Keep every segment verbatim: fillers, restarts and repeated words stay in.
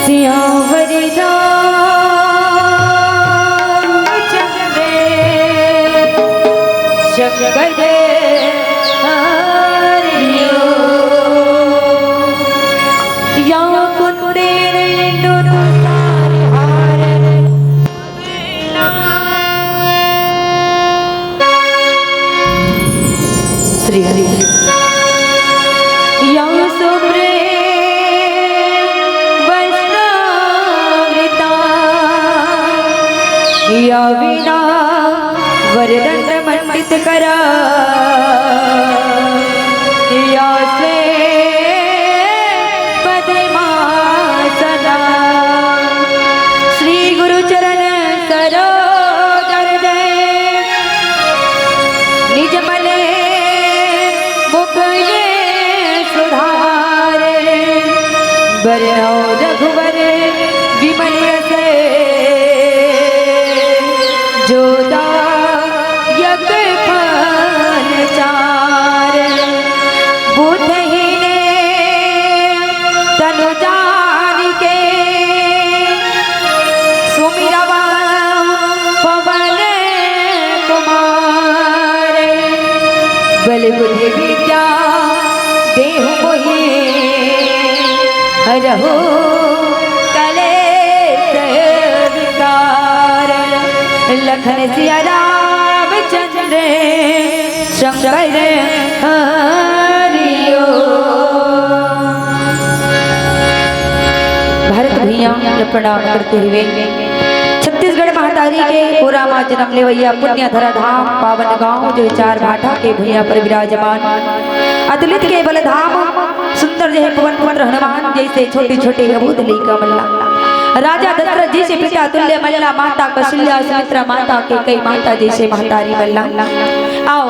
सियावर रामचंद्र शंकर हरियो। या कुंदेर दुनु सार हार। श्री हरि। या सुप्रे वैष्णवृता, या वीणा वरदंड मंडित करा, या श्वेत पद्मासना। श्री गुरु चरण सरोज हृदय, निज मल मुकुर सुधार। बरनउँ रघुबर विमल यश, जो दायक फल चार। बुधहिने तनु जानिके सुमिरवा पवन कुमार। बल बुद्धि विद्या देहु मोहि, हरहु कलेस विकार। लखन सिया रामचंद्र शंकर हरियो। भारत भुइयां ल प्रणाम करते हुए छत्तीसगढ़ महतारी के कोरा मा जनम लेवइया पुण्य धरा धाम पावन गांव, जो चार भाठा के भुइयां पर विराजमान अतुलित के बल धाम, सुंदर जहे पवन पुत्र हनुमान जइसे छोटे छोटे अबोध लइका मन ला, राजा दशरथ जइसे पिता तुल्य मन ला, माता कौशल्या सुमित्रा माता के कई माता जइसे महतारी मन ला। आओ,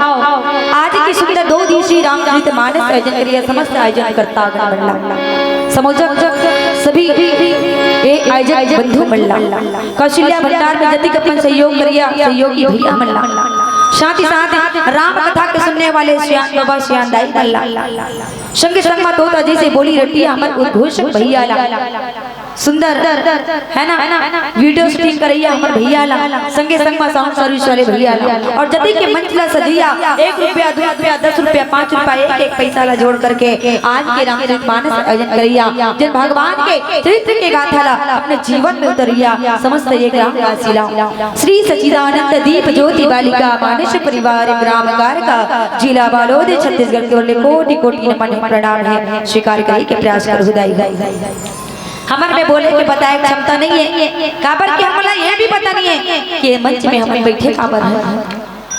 आज के सुंदर दो दिवसीय रामचरित मानस आयोजन करिया समस्त आयोजन करता गण मन ला, समोजक सभी ए आयोजक बंधु मन ला, कौशल्या भंडार में जतिक अपन सहयोग करिया सहयोगी भइया मन ला, साथ ही साथ राम कथा के सुनने वाले सियान बाबा सियान दाई मन ला, संग संग मा तोता जइसे बोली रतिया हमर उद्घोषक भइया ला, सुंदर, है ना, वीडियो शूटिंग करइया हमर भैया ला, संगे संग मा साउंड सर्विस वाले भैया ला, और जति के मंच ला सजइया, एक रुपया, दू रुपया, दस रुपया, पाँच रुपया, एक एक पैसा ला जोड़ करके आज के रामचरित मानस आयोजन करइया, जिन भगवान के चरित्र के गाथा ला अपने जीवन में उतरइया समस्त ये ग्रामवासी ला श्री सच्चिदानंद दीप ज्योति बालिका मानुष परिवार ग्राम गारका, जिला बालोद, छत्तीसगढ़ के ओर ले कोटि कोटि नमन हे, प्रणाम हे। स्वीकार करे के प्रयास करहु दाई। हमर में बोले के बताए के क्षमता नहीं है, काबर के हमला ये भी पता नहीं है कि ये मंच में हमन बैठे काबर हन।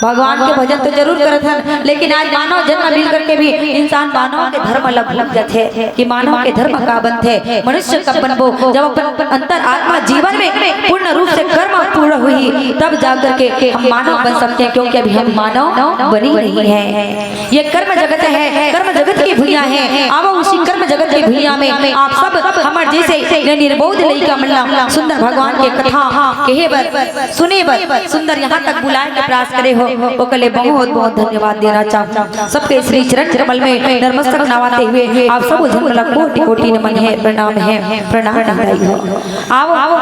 भगवान के भजन तो जरूर करत हन, लेकिन आज मानव जन्म मिल करके भी इंसान मानव के धर्म ला भूल जाथे कि मानव के धर्म का बनथे, मनुष्य कब बनबो। जब अपन अंतर आत्मा जीवन में पूर्ण रूप से कर्म पूर्ण हुई, तब जा करके हम मानव बन सकते हैं, क्योंकि अभी हम मानव बनी नहीं है। ये कर्म जगत है, कर्म जगत की भुइयां है। आवो उसी कर्म जगत की भुइयां में आप सब हमर जैसे ये निर्बोध लइका मन ला सुंदर भगवान के कथा कहे बर, सुने बर, सुंदर यहाँ तक बुलाए के प्रयास करे हो, ओकर ले बहुत बहुत धन्यवाद देना चाहूँ। सबके श्री चरण कमल में नतमस्तक नवाते हुए आप सब झन ला कोटि कोटि नमन हे, प्रणाम हे, प्रणाम हे। आवो, आवो,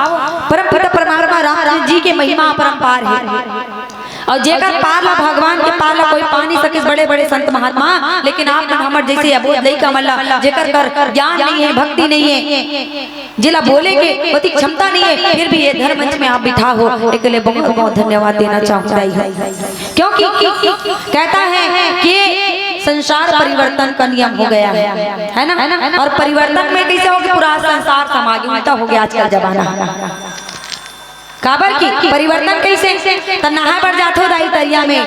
परम पिता परमात्मा राम जी के महिमा अपरंपार हे। और जेकर पार ला, भगवान के पार ला कोई पा नहीं सकिस, बड़े-बड़े संत महात्मा, लेकिन आप मन हमर जैसे अबोध लइका मन ला, जेकर कर ज्ञान नहीं है, भक्ति नहीं है, जेला बोले के ओती क्षमता नहीं है, फिर भी ये धर्म मंच में आप बिठा हो, एकर ले बहुत-बहुत धन्यवाद देना चाहूँ दाई। क्योंकि कहता है कि संसार परिवर्तन का नियम हो गया है, है ना? और परिवर्तन में कैसे हो गया? पूरा संसार समाज उल्टा हो गया आजकल जमाना। काबर कि परिवर्तन कैसे? त नहाए बर जाथो दाई तरिया में,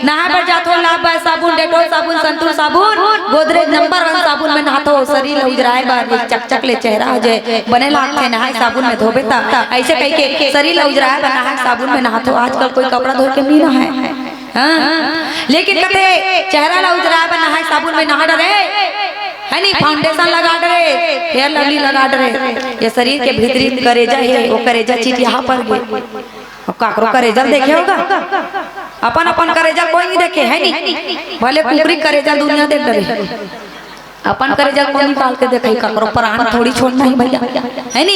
नहाए बर जाथो, लाभ बर साबुन, डेटॉल साबुन, संतूर साबुन, गोदरेज नंबर वन साबुन में नहाथो, शरीर ल उजराए बर, चकचक ले चेहरा हो जाए, बने लागथे नहाए साबुन में धोबे त, ऐसे कहिके शरीर ल उजराए बर नहाए साबुन में नहाथो। आजकल कोई कपड़ा धो के नहीं नहाए। हाँ, लेकिन कथे चेहरा ला उजराए बर नहाए साबुन में नहा डरे, है नी, फाउंडेशन लगा डरे, फेयर लवली लगा डरे, ये शरीर के भीतरी करेजा हे, वो करेजा चिटिया पर गे। अब काकरो करेजा ल देखे होगा, अपन अपन करेजा ल कोई नहीं देखे, है नी, भले कुकरी करेजा ल दुनिया देख डरे। अपन करेजा ल कोन निकाल के देखही, ककरो प्राण थोड़ी छोड़ना हे भैया, है नी?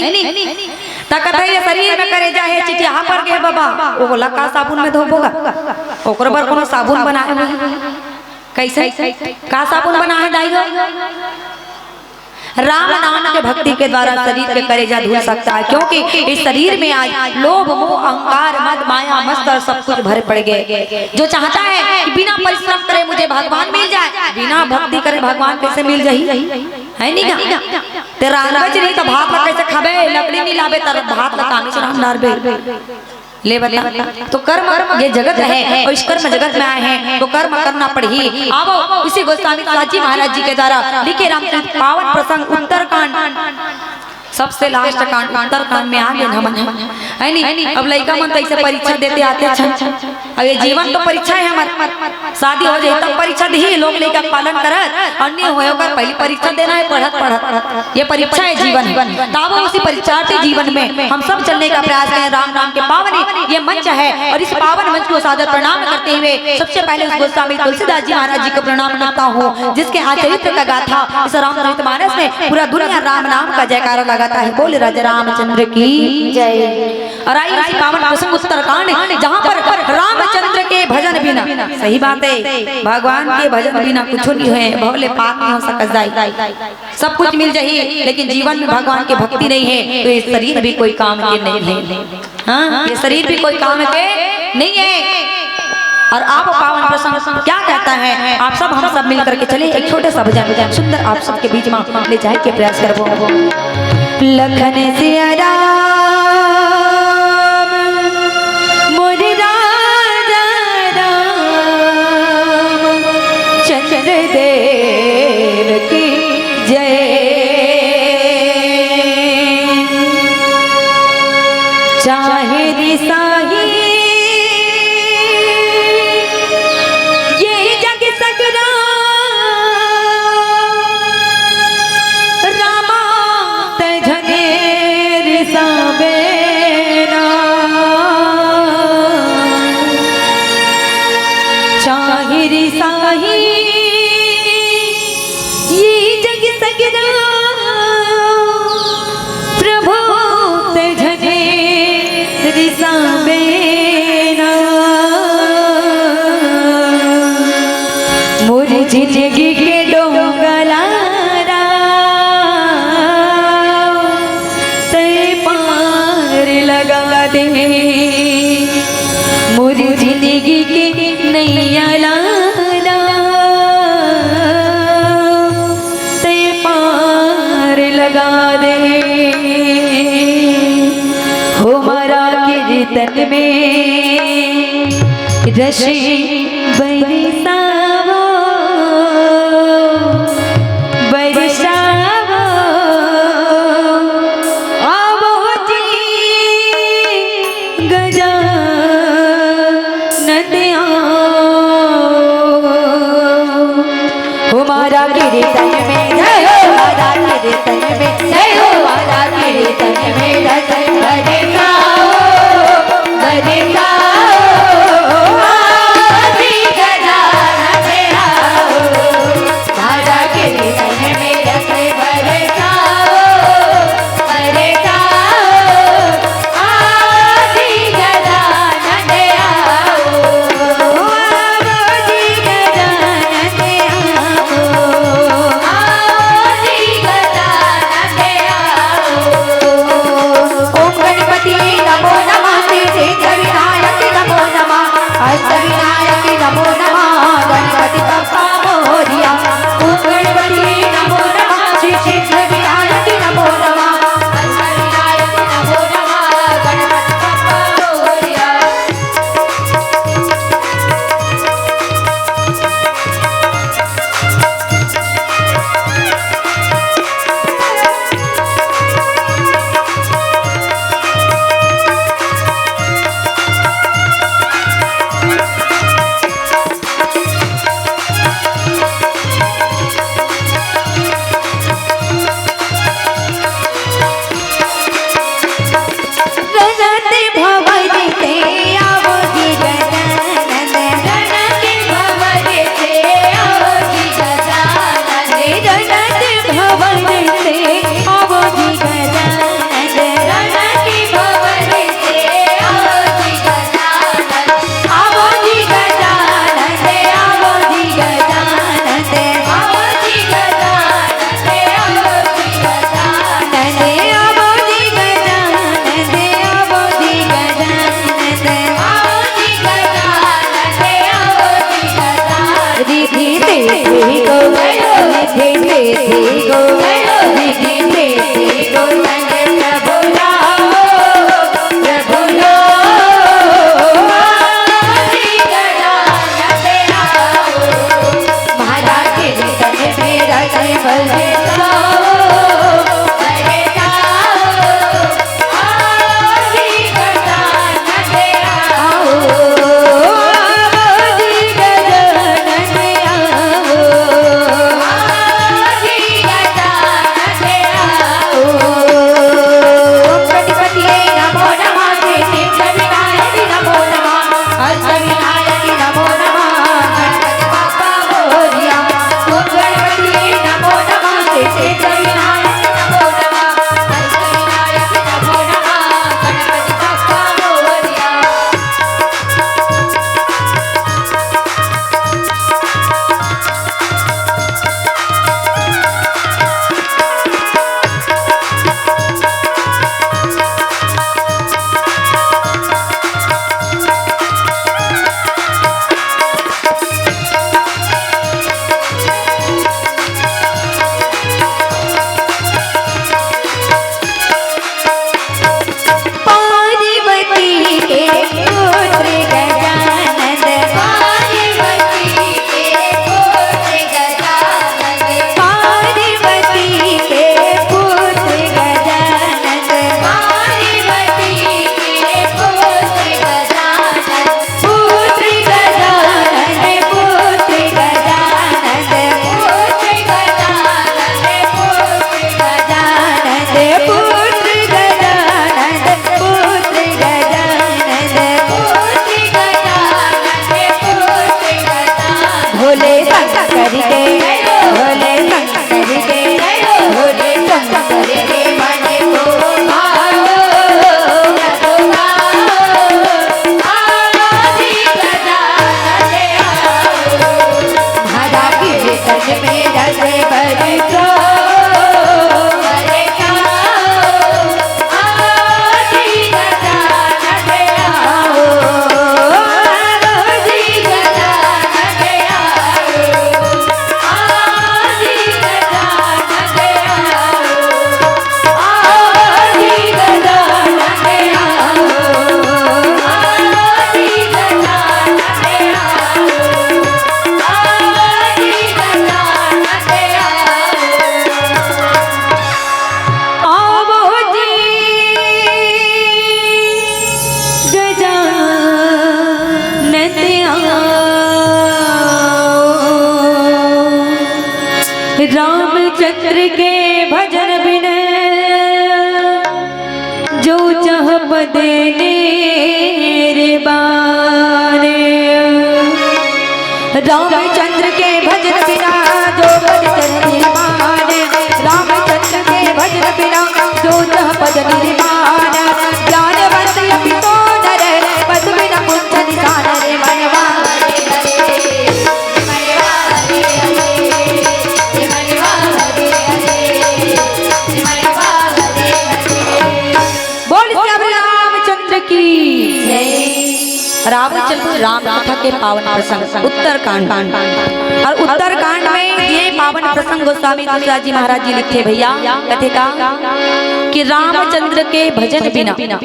त कथे ये शरीर में करेजा हे, चिटिया पर गे बाबा, ओला का साबुन में धोबो गा? ओकरो बर कोनो साबुन बनाए होही। कैसे? का साबुन बनाए दाई हो? राम नाम के भक्ति के द्वारा शरीर के करेजा धुल सकता है, क्योंकि इस शरीर में आज लोभ, मोह, अहंकार, मद, माया, मत्सर सब कुछ भरे पड़ गए। जो चाहता है कि बिना परिश्रम करे मुझे भगवान मिल जाए, बिना भक्ति करे भगवान कैसे मिल जाही? है नी का? ते रांधबे च नहीं त भात ला कैसे खाबे? लकड़ी नहीं लाबे त भात ला कामी च रांध डारबे। ले बता, तो कर्म, ये जगत है और इस कर्म जगत में आए हैं तो कर्म करना पड़ही। आवो, इसी गोस्वामी तुलसी महाराज जी के द्वारा लिखे रामचरित पावन प्रसंग उत्तरकांड, सबसे लास्ट कांड उत्तरकांड में आ गए हमन, है नी? अब लइका मन तो ऐसे परीक्षा देते आते छन, अब ये जीवन तो परीक्षा है हमार। शादी हो जाए तब परीक्षा दिही, लोग लइका के पालन करत, और नहीं होए ओकर पहली परीक्षा देना है, पढ़त पढ़त। ये परीक्षा है जीवन। तावो उसी परीक्षार्थी जीवन में हम सब चलने का प्रयास करें। राम नाम के पावन ये मंच है, और इस पावन मंच को सादर प्रणाम करते हुए सबसे पहले उस गोस्वामी तुलसीदास जी महाराज जी को प्रणाम करता हूँ, जिसके आज चरित्र का गाथा इस रामचरित मानस में पूरा दुनिया राम नाम का जयकारा लगाता है। बोल राजा रामचंद्र की जय। और आइए इसी पावन प्रसंग उत्तरकांड, जहाँ पर रामचंद्र के भजन बिना, सही बात है, भगवान के भजन बिना कुछ नहीं है, भव ले पार नहीं हो सकत दाई। सब कुछ मिल जाही, लेकिन जीवन में भगवान की भक्ति नहीं है तो ये शरीर भी कोई काम के नहीं है। हाँ, ये शरीर भी कोई काम के नहीं है। और आप पावन प्रसंग क्या कहता है, आप सब, हम सब मिल करके चले एक छोटे सा भजन सुंदर आप सबके बीच में ले जाए के प्रयास करबो। लखन सिया राम मोर राजा राम चंद्र देव की जय। चाहे रिसाही ये जग सगरा रामा तै झने रिसा। जिंदगी के डोंगला राव तैं पार लगा दे, मोर जिंदगी के नैया ला राव तैं पार लगा दे। हमर कीर्तन में रस बरसावो, बरसावो, आवो जी गजानन आओ। हमर कीर्तन में जय हो, हमर कीर्तन में जय हो, हमर कीर्तन में रस बरसाओ, बरसाओ, आदि गजानन आओ। हमर कीर्तन में रस बरसाओ, बरसाओ, आदि गजानन आओ। आवो जी गजानन आओ। रामचंद्र के भजन बिन जो चह पद निर्वाण। रामचंद्र के भजन बिना जो पद चह निर्वाण। रामचंद्र के भजन बिना जो चह पद निर्वाण। ज्ञानवंत अपितो नर पद बिन कुंच निशान रे मनवा। बोल श्री रामचंद्र की। रामचंद्र राम कथा के पावन प्रसंग उत्तरकांड। और उत्तरकांड में ये पावन प्रसंग गोस्वामी तुलसीदास जी महाराज जी लिखे भैया, कथे का कि रामचंद्र के भजन बिना।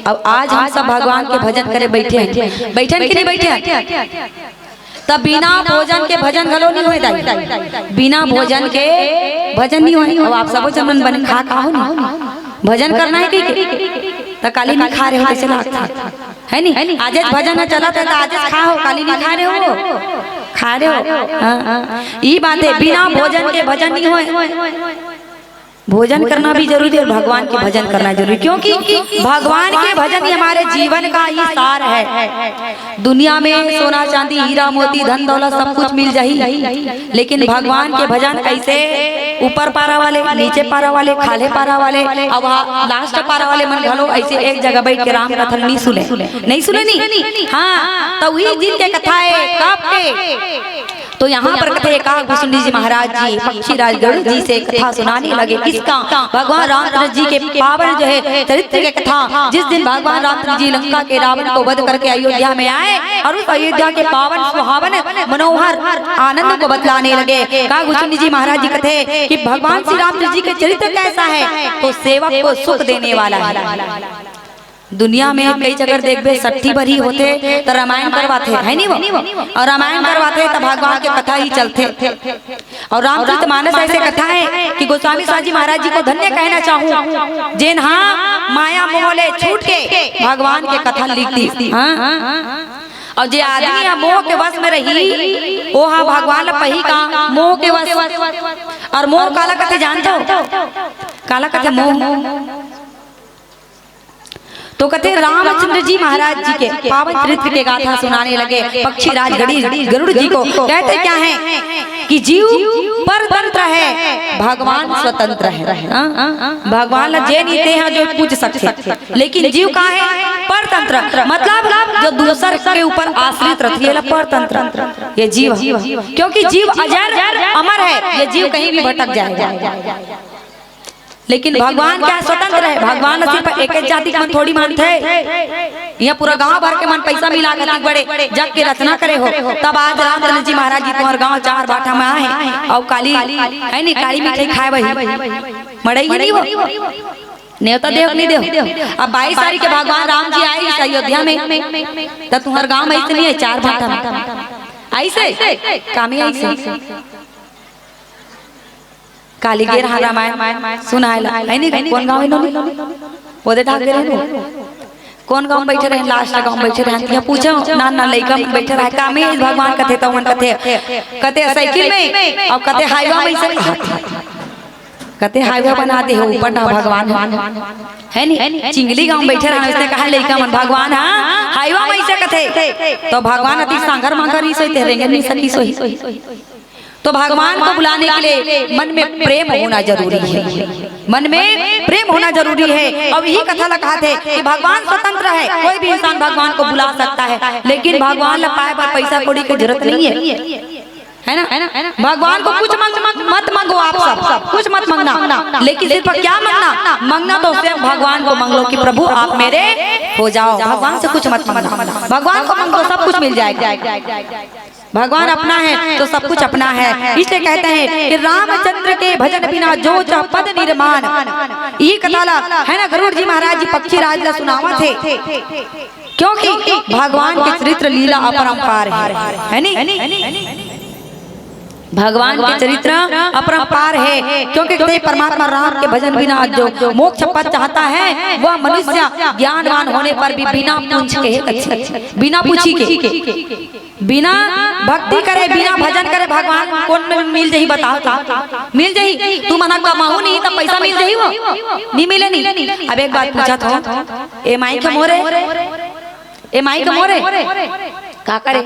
अब आज हम सब भगवान के भजन करे बैठे हैं, बैठन के नहीं बैठे हैं? तब बिना भोजन के भजन घलो नहीं होय दाई। बिना भोजन के भजन नहीं होय। अब आप सबो जमन बने खा खाओ ना, भजन करना है कि, कि? त काली नहीं खा रहे हो, कैसे लागता है नी? आज भजन न चलत है त आज खाओ, काली नहीं खा रहे हो, खा रहे हो। हाँ, हाँ। ई बात है, बिना भोजन के भजन नहीं होय। भोजन करना भी जरूरी है और भगवान के भजन करना जरूरी, क्योंकि भगवान के भजन ही हमारे जीवन का ही सार है। दुनिया में सोना चांदी, हीरा मोती, धन दौलत सब कुछ मिल जाही, लेकिन भगवान के भजन ऐसे ऊपर पारा वाले, नीचे पारा वाले, खाल्हे पारा वाले, अब लास्ट पारा वाले मन घलो ऐसे एक जगह बैठ के राम कथा नहीं सुने, नहीं सुने नहीं। हाँ, तो वही जिनके कथा है कब के तो यहाँ पर कथे एकाक भुसुंडी जी महाराज जी पक्षीराज गरुड़ जी से कथा सुनाने लगे। किसका? भगवान रामचंद्र जी के पावन जो है चरित्र के कथा, जिस दिन भगवान रामचंद्र जी लंका के रावण को वध करके अयोध्या में आए और उस अयोध्या के पावन सुहावन मनोहर आनंद को बतलाने लगे। एकाक भुसुंडी जी महाराज जी कथे कि भगवान श्री रामचंद्र जी के चरित्र कैसा है, तो सेवक को सुख देने वाला है। दुनिया में कई जगह देखबे, सट्ठी बरही होथे त रामायण करवाथे, है नी वो? और रामायण करवाथे त भगवान के कथा ही चलथे। और रामचरित मानस ऐसे कथा है कि गोस्वामी साहब जी महाराज जी को धन्य कहना चाहूँ, जेन हा माया मोह ले छूट के भगवान के कथा लिख दी। हाँ? और जे आदमी हा मोह के वश में रही, वो हा भगवान ला पही का मोह के वश। और मोह काला कथे जानथो? काला कथे मोह। तो कथे रामचंद्र जी महाराज जी के पावन चरित्र के गाथा सुनाने लगे पक्षीराज गड़ी गरुड़ जी को। कहते क्या है कि जीव परतंत्र है, भगवान स्वतंत्र है। हाँ? भगवान ला जे नी ते हा जो पूछ सकथे, लेकिन जीव का है? परतंत्र, मतलब जो दूसर के ऊपर आश्रित रथे, ये ला परतंत्र, ये जीव। क्योंकि जीव अजर अमर है, ये जीव कहीं भी भटक जाएगा। लेकिन भगवान क्या स्वतंत्र है? भगवान सिर्फ एक जाति के मन थोड़ी मानथे। यहाँ पूरा गांव भर के मन पैसा मिला के बड़े जग के रचना करे हो, तब आज रामचंद्र जी महाराज जी तुम्हारे गांव चार बाटा में आए और काली है नी, काली मिठाई खाए वही मड़ई ही नहीं हो, नेवता देव नहीं देव। अब बाईस तारीख के भगवान राम जी आए इस अयोध्या में, तो तुम्हारे गांव में ऐसे नहीं है, चार बाटा में ऐसे कामी ऐसे काली गे रहा रामायण सुनाए ला, है नी? कोन गांव इन्होंने? ओदे ठाक गे रहे। कोन गांव बैठे रहे? लास्ट गांव बैठे रहे। तिया पूछो, नान नान लइका मन बैठे रहे, का में भगवान कथे, तो मन कथे, कथे साइकिल में, और कथे हाईवा में से कथे हाईवा बना दे हो, ऊपर ना भगवान है, है नी? चिंगली गांव बैठे रहे, उसने कहा लइका मन, भगवान हाँ हाईवा में से कथे, तो भगवान अति सांगर मांगर नहीं सोई, तेरे नहीं सकी सोई। तो भगवान को बुलाने के लिए मन में प्रेम होना जरूरी है, मन में प्रेम होना जरूरी है। अब यही कथा ला कहाथे कि भगवान स्वतंत्र है, कोई भी इंसान भगवान को बुला सकता है, लेकिन भगवान ला पाए बर पैसा कौड़ी की जरूरत नहीं है, है ना? भगवान को कुछ मंग, मंग, मत मांगो आप सब, कुछ मत मांगना, लेकिन सिर्फ क्या मांगना? मांगना तो सिर्फ भगवान को मांग लो कि प्रभु आप मेरे हो जाओ, भगवान से कुछ मत मांगना, भगवान को मांगो, सब कुछ मिल जाएगा। भगवान अपना है तो सब कुछ अपना है। इसलिए कहते हैं कि रामचंद्र के भजन बिना जो चह पद निर्माण। ये कथा ला है ना, गरुड़ जी महाराज जी पक्षी राज ला सुनावथे, क्योंकि भगवान के चरित्र लीला अपरंपार है, है नी? भगवान के चरित्र अपरंपार हे, क्योंकि कहते परमात्मा राम के भजन बिना जो मोक्ष पद चाहता है, वह मनुष्य ज्ञानवान होने पर भी बिना पूछ के हे कथे, बिना पूछी के, बिना भक्ति करे, बिना भजन करे भगवान कोन में मिल जाही बताओ तो? मिल जाही? तुमन ह कमाहू नहीं त पैसा मिल जाही वो? नहीं मिले नहीं। अब एक बात पूछत हो, ए माई के मोरे, ए माई के मोरे, का करे?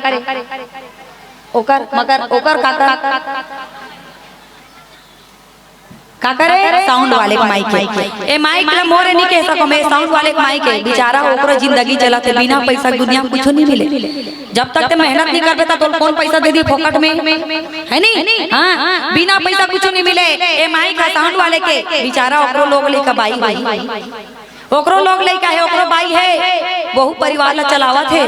ओकर, मगर ओकर का कर, का करे? साउंड वाले के माई के। ए माई के मोरे नहीं कह सको मैं, साउंड वाले के माई के। बेचारा ओकरो जिंदगी चलत हे, बिना पैसा के दुनिया में कुछो नहीं मिले। जब तक ते मेहनत नहीं करबे त तोल कौन पैसा दे दी फोकट में, है नहीं? हाँ, बिना पैसा कुछो नहीं मिले। ए माई का साउंड वाले के, बेचारा ओकरो लोग लइका बाई, बाई, ओकरो लोग लइका हे, ओकरो बाई हे, वहू परिवार ला चलावत हे।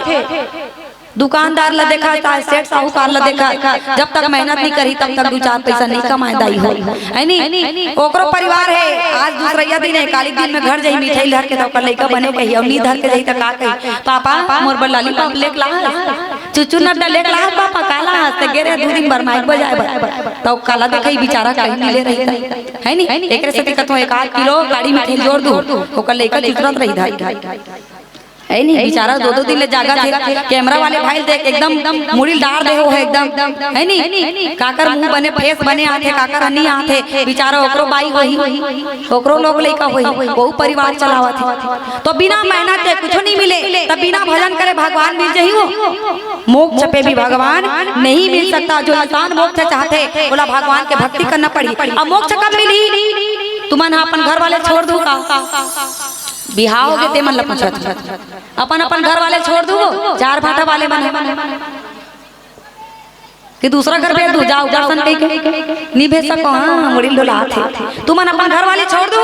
दुकानदार ला देखा, चाहे सेठ साहूकार ला देखा, जब तक मेहनत नहीं करी तब तक दू चार पैसा नहीं कमाए दाई हो, है नी? ओकरो परिवार हे। आज दूसरैया दिन हे, काली दिन में घर जाही मिठाई धर के, त ओकर लइका बने कही, अउ नहीं धर के जाही त का कही, "पापा मोर बर लॉलीपॉप लेके लाहस, चुचुनर लेके लाहस पापा, का लाहस?" त गे रहे दू दिन बर माइक बजाए बर, त काला देखा ई बेचारा कहीं मिले रही, है नी? एकरे सेती कथों एक आध किलो गाड़ी मिठाई जोर दू, ओकर लइका चुचुनत रही धाई। है नी? बेचारा दो दो दिन ले जागत हे। कैमरा वाले भाई देख, एकदम मुड़ी डार दे हो है एकदम, है नी? काकर मुंह बने, फेस बने आथे, काकर नहीं आथे। बेचारा ओकरो बाई होही, ओकरो लोग लइका होही, वहू परिवार चलावत हे। तो बिना मेहनत के कुछो नहीं मिले, तब बिना भजन करे भगवान मिल जाही वो? मोक्ष पे भी भगवान नहीं मिल सकता। जो इंसान मोक्ष चाहथे, ओला भगवान के भक्ति करना पड़ी। अब मोक्ष कब मिली? तुमन ह अपन घर वाले छोड़ दू का? बिहाव होगे ते मन ल पूछत हूँ। अपन अपन घर वाले छोड़ दू, चार भाटा वाले मन ह। कि दूसरा घर भेज दू, जाओ दर्शन कई के। नहीं भेज सको, हाँ, मुड़ी डोलात हे। तुमन अपन घर वाले छोड़ दू।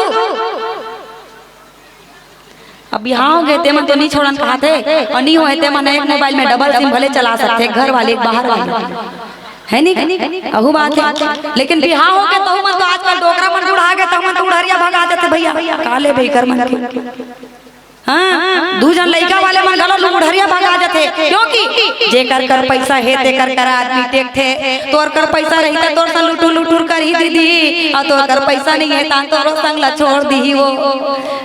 अब बिहाव होगे ते मन तो नहीं छोड़न कहत हे, अउ नहीं होए ते मन एक मोबाइल में डबल सिम भले चला सकथे, घर वाले, एक बाहर वाले। है नी? अहू बात हे। लेकिन बिहाव होगे तहू मन तो आजकल डोकरा मन बुढ़ा गे, तहू मन तो उढ़रिया भगा देथे भैया। का लेबे एकर मन के? हाँ, दू झन लइका वाले मन घलो उढ़रिया भगा देथे, क्योंकि जेकर कर पैसा हे, तेकर कर आदमी देखथे। तोर कर पैसा रही त तोर संग लुटुर लुटुर करही दीदी, अउ तोर कर पैसा नहीं हे, त तोरो संग ला छोड़ दिही वो,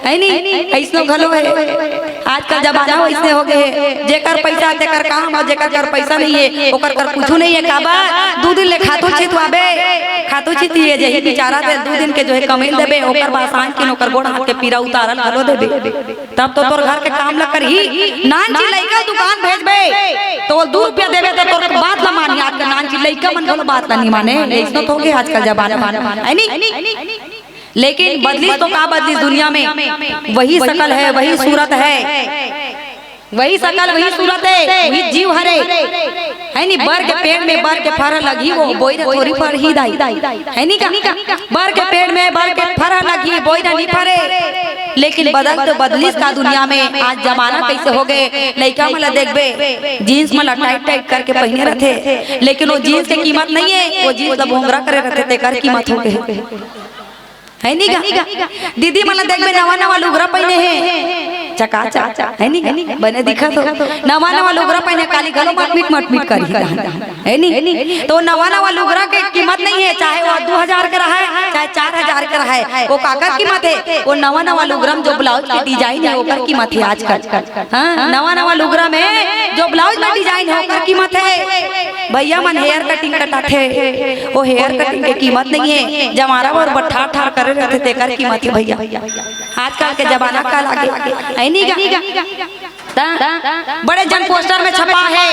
है नी? अइसनो घलो हे। आजकल जमाना वइसने होगे हे, जेकर पैसा तेकर काम, अउ जेकर कर पैसा नहीं हे, ओकर कर कुछू नहीं हे। काबर? दू दिन ले खातू छितवाबे, खातू छितिए जाही बेचारा, ते दू दिन के जो हे कमई ल देबे, ओकर बाद सांझ किन ओकर गोड़ हाथ के पीरा उतारल घलो देबे। तब तो तोर घर के काम ल करही। नान जी लइका दुकान भेजबे, त वो दू रुपया देबे त तोर बात ल मानही। आजकल नान जी लइका मन घलो बात ल नहीं माने, अइसनो तो होगे आजकल जमाना, है नी? लेकिन बदलिस तो का बदलिस दुनिया में? वही शकल हे, वही सूरत हे, वही शकल, वही सूरत हे, वही जीव हरे, है नी? बर के पेड़ में बर के फर लगही, वो बोइर थोरी फरही दाई, है नी का? बर के पेड़ में बर के फर लगही, बोइर नहीं फरे। लेकिन बदल तो बदलिस का दुनिया में, आज जमाना कइसे होगे? लइका मन ला देखबे, जींस मन ला टाइट टाइट करके पहिने रथे, लेकिन वो जींस के कीमत नहीं हे, वो जींस ला भोंगरा करे रथे, तेकर कीमत होगे। है नी गा? दीदी मन ला देखबे, नवा नवा लुगरा पहिने हे, चकाचक, है नी गा? बने दिखत हो। नवा नवा लुगरा पहिने, काली घलो मटमिट मटमिट करही, है नी? तो नवा नवा लुगरा के कीमत नहीं हे, चाहे वो दू हजार के रहय, चाहे चार हजार के रहय, वो काकर कीमत हे? वो नवा नवा लुगरा में जो ब्लाउज के डिजाइन हे, ओकर कीमत हे आजकल। हाँ, नवा नवा लुगरा में जो ब्लाउज में डिजाइन हे, ओकर कीमत हे। भैया मन हेयर कटिंग कटाथे, वो हेयर कटिंग के कीमत नहीं हे। जमारा बर बट्ठा ठार करे रथे, तेकर कीमत हे भैया। आजकल के जमाना का लागे, है नी गा? त बड़े जन पोस्टर में छपा हे,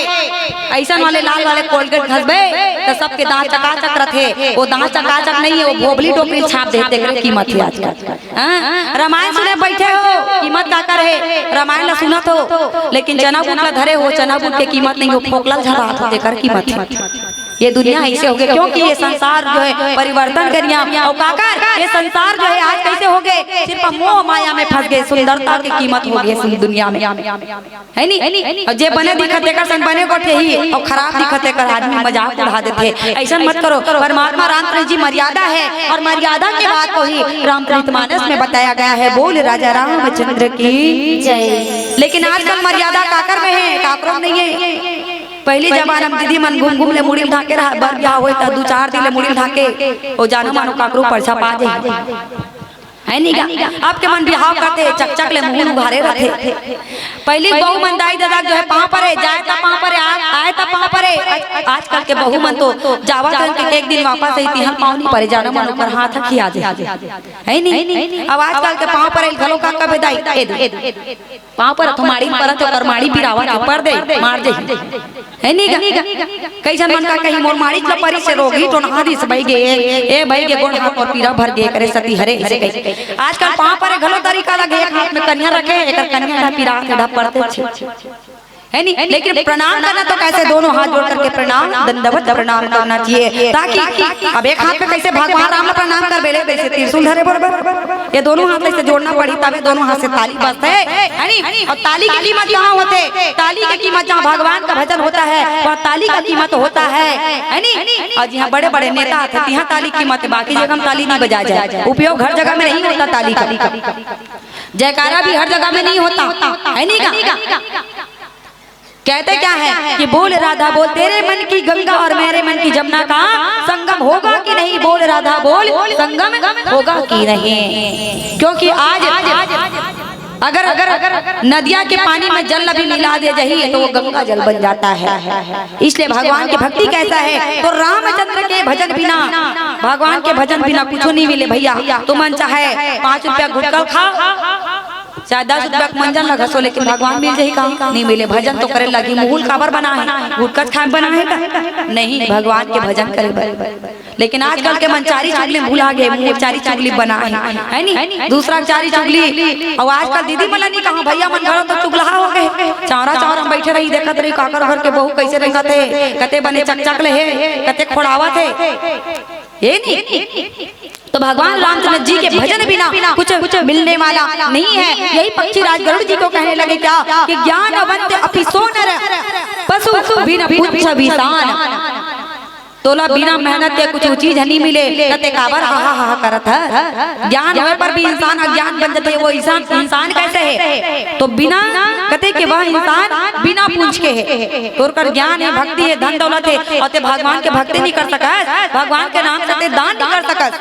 अइसन वाले लाल वाले कोलगेट घसबे त सबके दांत चकाचक रथे। वो दांत चकाचक नहीं हे, वो भोभली डोकरी छाप दे, तेकर कीमत हे आजकल। हाँ? रामायण सुने बइठे हो, कीमत काकर हे? रामायण ला सुनत हो, लेकिन चना बूट ला धरे हो, चना बूट के कीमत नहीं हो, फोकला झरा हो, तेकर कीमत हे। ये दुनिया अइसे होगे, क्योंकि ये संसार जो हे परिवर्तन के नियम। अउ काकर ये संसार जो हे आज कइसे होगे? सिर्फ मोह माया में फंस गे, सुंदरता के कीमत होगे सुन दुनिया में, है नी? अउ जे बने दिखत तेकर संग बने गोठियाही, अउ खराब दिखत तेकर आदमी मजाक उड़ा देथे। अइसन मत करो। परमात्मा रामचंद्र जी मर्यादा हे, अउ मर्यादा के बात को ही रामचरित मानस में बताया गया हे। बोल राजा रामचंद्र की जय। लेकिन आजकल मर्यादा काकर में हे, काकरो में नहीं हे। पहिली जमाना म दीदी मन घूम घूम ले मुड़ी ल ढांके रहा, बर बिहाव होय त दू चार दिन ले मुड़ी ल ढांके, ओ जानो मानो काकरो परछा पा जाही। है नी गा? अब के मन बिहाव करथे, चकचक ले मुहूं ल उघारे रथे। पहिली बहू मन दाई ददा जो है पांव परे, जाय त पांव परे, आ-, आय त पांव परे। आज-, आजकल के बहू मन तो जावत रहिथे, एक दिन वापस आही, तिहां पांव नी परे, जानो मानो ओकर हाथ ह खिया जाही। है नी? अब आजकल के पांव परे घलो का कबे दाई, ए दे। पांव परत हो, माड़ी परत हो, ओकर माड़ी पिरावत हे, पर दे, मार दे। है नी गा? कइसन मन का कही, "मोर माड़ी च ल परिस हे, रोगी टोनहा दिस बई गे, ए बई गे, गोड़ हाथ मोर पीरा भर गे, करे सती हरे," अइसे कही। आजकल पांव परे घलो तरीका लगे, एक हाथ में कनिया रखे, एकर कनिया ला पिरात हे, ढप परत हे। है नी? लेकिन प्रणाम करना तो कैसे, दोनों हाथ जोड़ करके प्रणाम, दंडवत प्रणाम करना चाहिए, ताकि अब एक हाथ में कैसे भगवान राम ला प्रणाम करबे, ले, वैसे त्रिशूल धरे बरोबर, ये दोनों हाथ ऐसे जोड़ना पड़ी, तबे दोनों हाथ से ताली बजथे, है नी? और ताली की कीमत कहाँ होथे? ताली की कीमत जहाँ भगवान का भजन होता है, वहाँ ताली का कीमत होता है, है नी? और जहाँ बड़े बड़े नेता आथे, तिहाँ ताली की कीमत है, बाकी जगह हम ताली नहीं बजाए जाए, उपयोग हर जगह में नहीं होता ताली का। जयकारा भी हर जगह में नहीं होता, है नी गा? कहते क्या है कि बोल राधा बोल, तेरे मन की गंगा और मेरे मन की जमुना का संगम होगा कि नहीं? बोल राधा बोल, संगम होगा कि नहीं? क्योंकि आज अगर, अगर नदिया के पानी में जल भी मिला दे जाही, तो वो गंगा जल बन जाता है। इसलिए भगवान की भक्ति कैसा है, तो रामचंद्र के भजन बिना, भगवान के भजन बिना कुछ नहीं मिले भैया। तुमन चाहे पाँच रुपया गुटखा खा, चाहे दस रुपया के मंजन ला घसो, लेकिन भगवान मिल जाही का? नहीं मिले। भजन तो करे लगही, मुहूं ल काबर बना हे? गुटखा खाए बना हे का? नहीं, भगवान के भजन करे बर। लेकिन आजकल के मन चारी चुगली भुला गे, मुहूं चारी चुगली बना हे, है नी? दूसरा चारी चुगली। अउ आजकल दीदी मन ला नहीं कहा, भैया मन घलो तो चुगलहा हो गे। चौरा चौरा में बैठे रही, देखत रही, काकर घर के बहू कैसे रेंगत हे, कते बने चकचक ले हे, कते खोड़ावत हे, ये नहीं। तो भगवान रामचंद्र जी के भजन बिना कुछ, कुछ मिलने वाला नहीं है। यही पक्षी राज गरुड़ जी को कहने लगे क्या कि ज्ञानवंत अपि सो नर, पशु बिन पुच्छ विसान। तोला बिना मेहनत के कुछ चीज नहीं मिले, त ते काबर हा हा हा हा करत है? ज्ञान होए पर भी इंसान अज्ञान बन जाते, वो इंसान, इंसान कैसे है? तो बिना, कहते कि वह इंसान बिना पूंछ के है। तोर कर ज्ञान है, भक्ति है, धन दौलत है, और ते भगवान के भक्ति नहीं कर सकस, भगवान के नाम से ते दान नहीं कर सकस,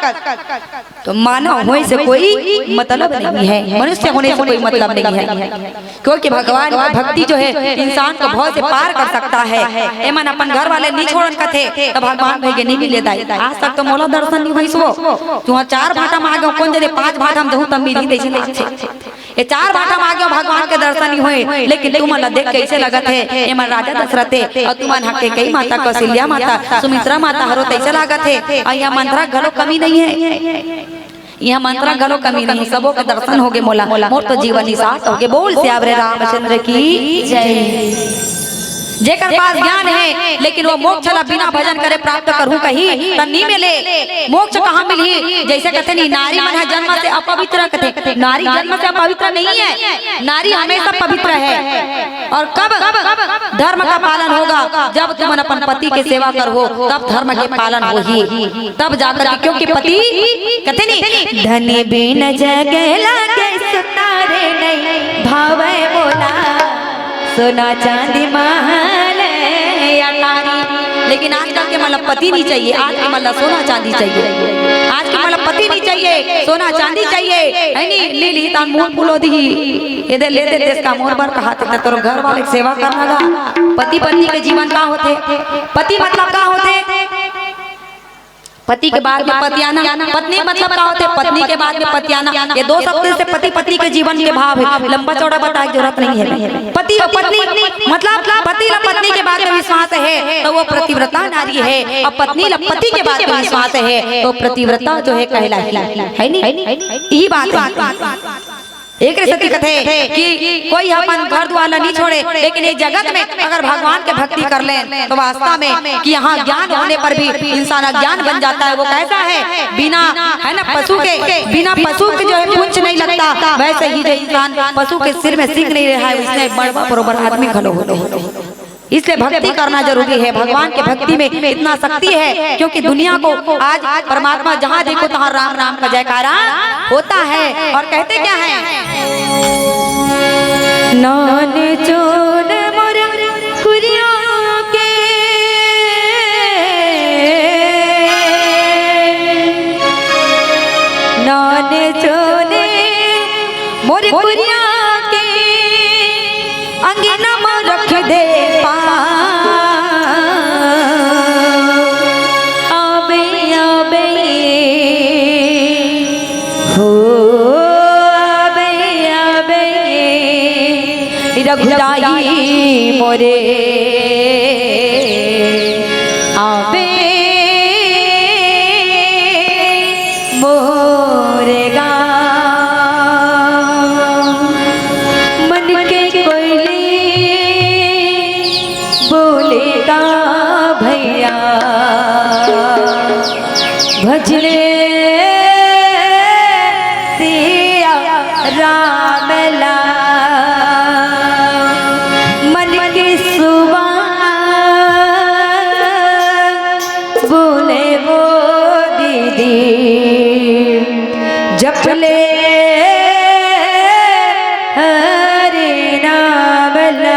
तो मानव होने से कोई मतलब नहीं है, मनुष्य होने से कोई मतलब नहीं है। क्योंकि भगवान की भक्ति जो है, इंसान को भव से पार कर सकता है। एमन अपन घर वाले नहीं छोड़न कथे, तो भगवान भैया नहीं मिले दाई। आज तक तो मोला दर्शन नहीं होइस वो। तुहा चार भाटा मांगे, कौन दे दे? पांच भाटा हम दहूं तब मिलही, तइसे लागथे। ये चार भाटा मांगे, भगवान के दर्शन नहीं होए, लेकिन तुमन ला देख कैसे लगत है, एमन राजा दशरथ हे, और तुमन हा कैकेयी माता, कौशल्या माता, सुमित्रा माता हरो, तइसे लागत है। और यहाँ मंथरा घलो कमी नहीं है, यहाँ मंथरा घलो कमी नहीं, सबो के दर्शन होगे मोला। मोर तो जीवन ही सार्थक होगे। बोल सियावर रामचंद्र की जय। जेकर पास ज्ञान है, लेकिन वो मोक्ष ला बिना भजन करे प्राप्त करहूं कही, त नी मिले। मोक्ष कहाँ मिलही? जैसे कहते नहीं, नारी मन है जन्म से अपवित्र, कहते नारी जन्म से अपवित्र नहीं है, नारी हमेशा पवित्र है। और कब धर्म का पालन होगा? जब तुमन अपन पति के सेवा करहू, तब धर्म के पालन होही, तब जाकर के, क्योंकि पति कहते नहीं, धनी बिन जग लागे सुतारे नहीं भावे मोला, सोना चांदी महल अटारी। लेकिन आजकल के मन ला पति नहीं चाहिए, आज के मन ला सोना चांदी चाहिए, आज के मन ला पति नहीं चाहिए, सोना चांदी चाहिए, है नी? ली ली तान मूल पुलो दी, एदे ले दे देश का मोर बर कहा थे, तोर घर वाले के सेवा करना गा। पति पत्नी के जीवन का होथे? पति मतलब का होथे? पति के बाद में पतियाना, पत्नी मतलब का होथे? पत्नी के बाद में पतियाना। ये दो शब्द से पति पत्नी के जीवन के भाव है, लंबा चौड़ा बताए के जरूरत नहीं है। पति और पत्नी मतलब पति ला पत्नी के बात में विश्वास है तो वो पतिव्रता नारी है, और पत्नी ला पति के बात में विश्वास है तो पतिव्रता जो है कहलाही, है नी? यही बात है। एक सेती कथे कि कोई अपन घर दुआर ला नहीं छोड़े, लेकिन ये जगत में अगर भगवान के भक्ति कर लें तो वास्तव में कि यहाँ ज्ञान होने पर भी इंसान अज्ञान बन जाता है। वो कैसा है? बिना, है ना, पशु के, बिना पशु के जो है पूंछ नहीं लगता, वैसे ही जो इंसान पशु के सिर में सींग नहीं रहा है, उसने बड़वा बरोबर आदमी घलो होथे। इसलिए भक्ति करना जरूरी है। भगवान के भक्ति में इतना शक्ति है, क्योंकि दुनिया को आज परमात्मा जहाँ देखो तहाँ राम राम का जयकारा होता है। और कहते क्या है? नान चोन मोर कुरिया के मोर कुरिया के अंगना म रख दे पाँव। आबे, आबे, हो, आबे, आबे, रघुराई मोरे। आबे मोरे गाँव। मन के कोयली बोले गा भैया, भजले सिया राम ला। मन के सुबह बोले वो दीदी, जपले हरे नाम ला।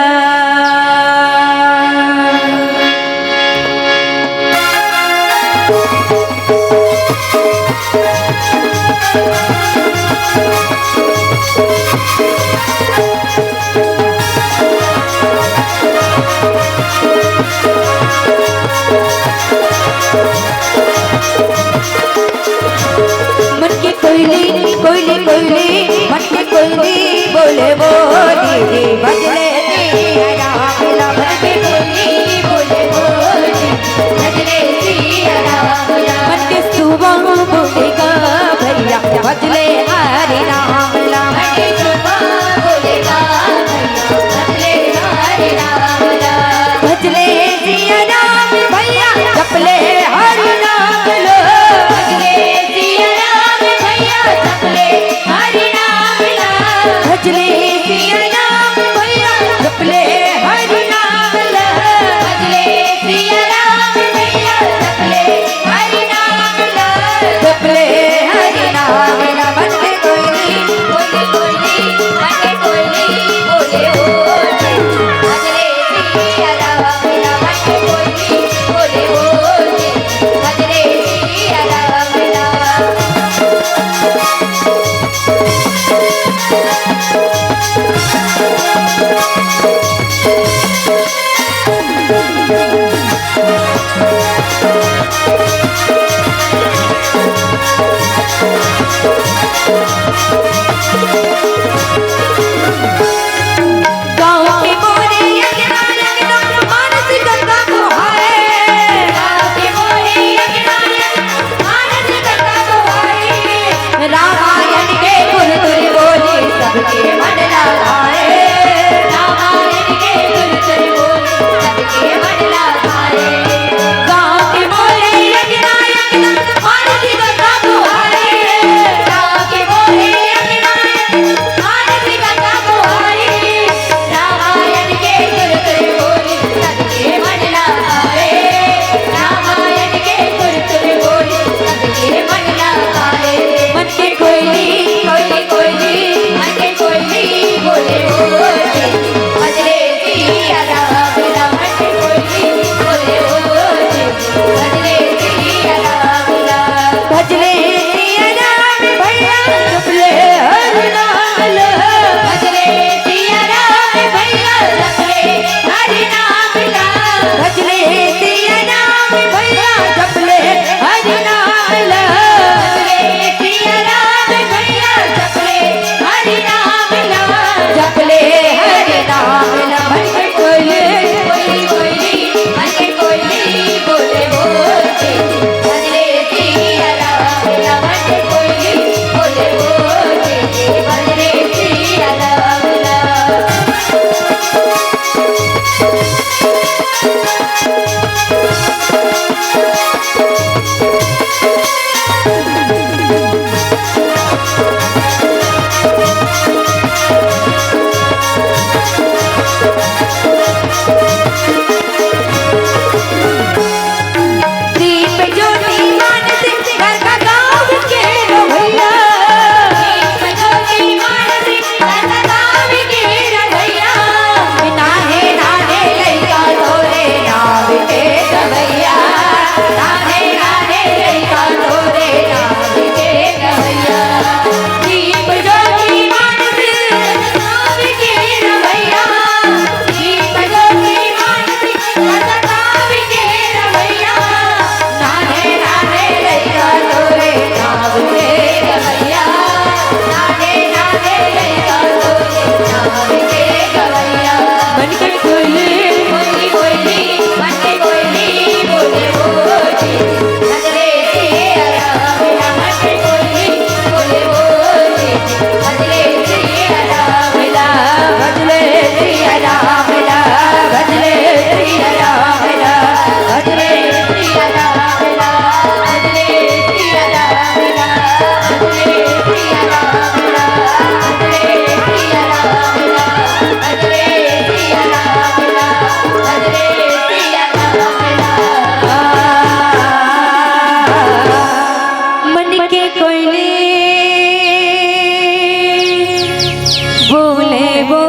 बोले वो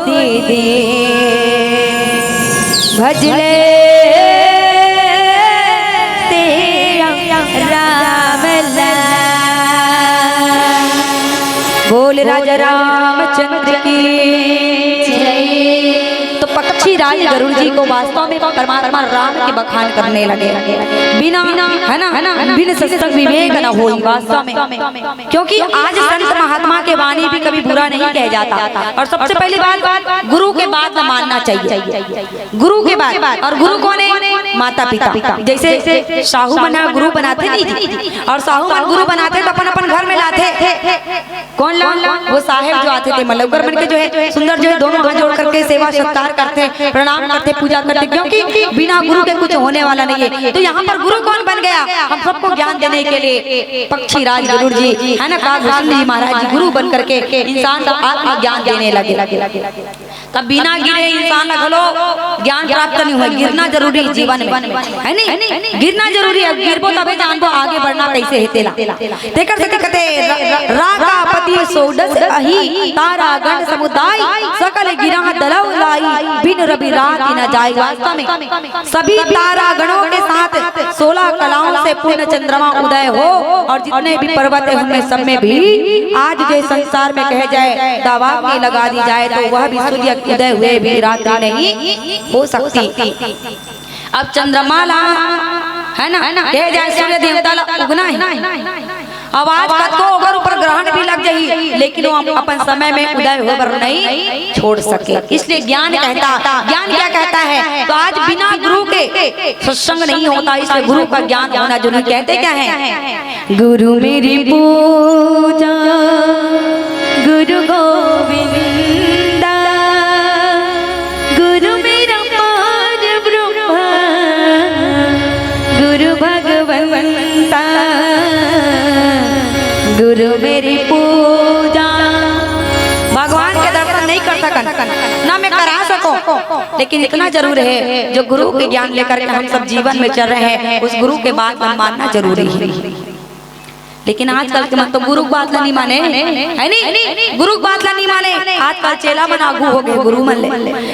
दीदी, भजले श्री राम लाल। बोल राजा रामचंद्र की जय। तो पक्षी राज गरुड़ जी को वास्तव में परमात्मा राम के बखान करने लगे। बिना, है ना, है ना, बिन सत्संग विवेक न होई, वास्तव में। क्योंकि आज संत महात्मा के वाणी भी कभी बुरा नहीं कह जाता। और सबसे पहली बात, गुरु के बात मानना चाहिए। गुरु के बात, और गुरु कौन है? माता पिता। जैसे साहू मन गुरु बनाथे नहीं जी, और साहू मन गुरु बनाथे तो अपन अपन घर में लाथे। कौन ला? वो साहेब जो आथे ते मन ला, ओकर मन के जो है सुंदर जो है दोनों हाथ जोड़ करके सेवा सत्कार करथे, प्रणाम करथे, पूजा करथे, क्योंकि बिना गुरु के कुछ होने वाला नहीं है। तो यहाँ पर गुरु कौन बन गया? हम सबको ज्ञान देने के लिए पक्षी राज गरुड़ जी, है ना, काग भूषण जी महाराज जी गुरु बन करके इंसान को आत्मज्ञान देने लगे। तब बिना गिरे इंसान ला घलो ज्ञान प्राप्त नहीं हुआ। गिरना जरूरी है जीवन में, है नहीं? गिरना जरूरी है। गिरबो तबे जानबो आगे बढ़ना कैसे है तेला। तेकर सेती कथे, र-, र-, राकापति सोडस अही, तारागण समुदाय, सकल गिरा दलव लाई, बिनु रवि राति न जाई। वास्तव में सभी तारागणों के साथ सोलह कलाओं से पूर्ण चंद्रमा उदय हो और जितने भी पर्वत है उनमें सब में भी आज जो संसार में कहे जाए दावा की लगा दी जाए तो वह भी सूर्य उदय हुए भी रात्रि नहीं हो सकती। अब चंद्रमा ला, है ना, कहे जाए सूर्य देवता ला उगना है। अब आज कतको ओकर ऊपर ग्रहण भी लग जाही, लेकिन वो अपन समय में उदय होए बर नहीं छोड़ सके। इसलिए ज्ञान कहता, ज्ञान क्या कहता है? तो आज बिना गुरु के सत्संग नहीं होता, इसलिए गुरु का ज्ञान होना जरूरी। कहते क्या है? गुरु मेरी पूजा, गुरु गोविंदा, गुरु मेरा पार ब्रह्मा, गुरु भगवंता, गुरु मेरी पूजा। भगवान के दर्शन नहीं कर सकन, ना मैं करा सकूं, लेकिन इतना जरूर है जो गुरु के ज्ञान लेकर के हम सब जीवन में चल रहे हैं, उस गुरु के बात हम मानना जरूरी है। लेकिन आजकल के मन तो गुरु के बात ला नहीं माने, है नी? गुरु के बात ला नहीं माने। आजकल चेला मन आगू हो गए गुरु मन ले।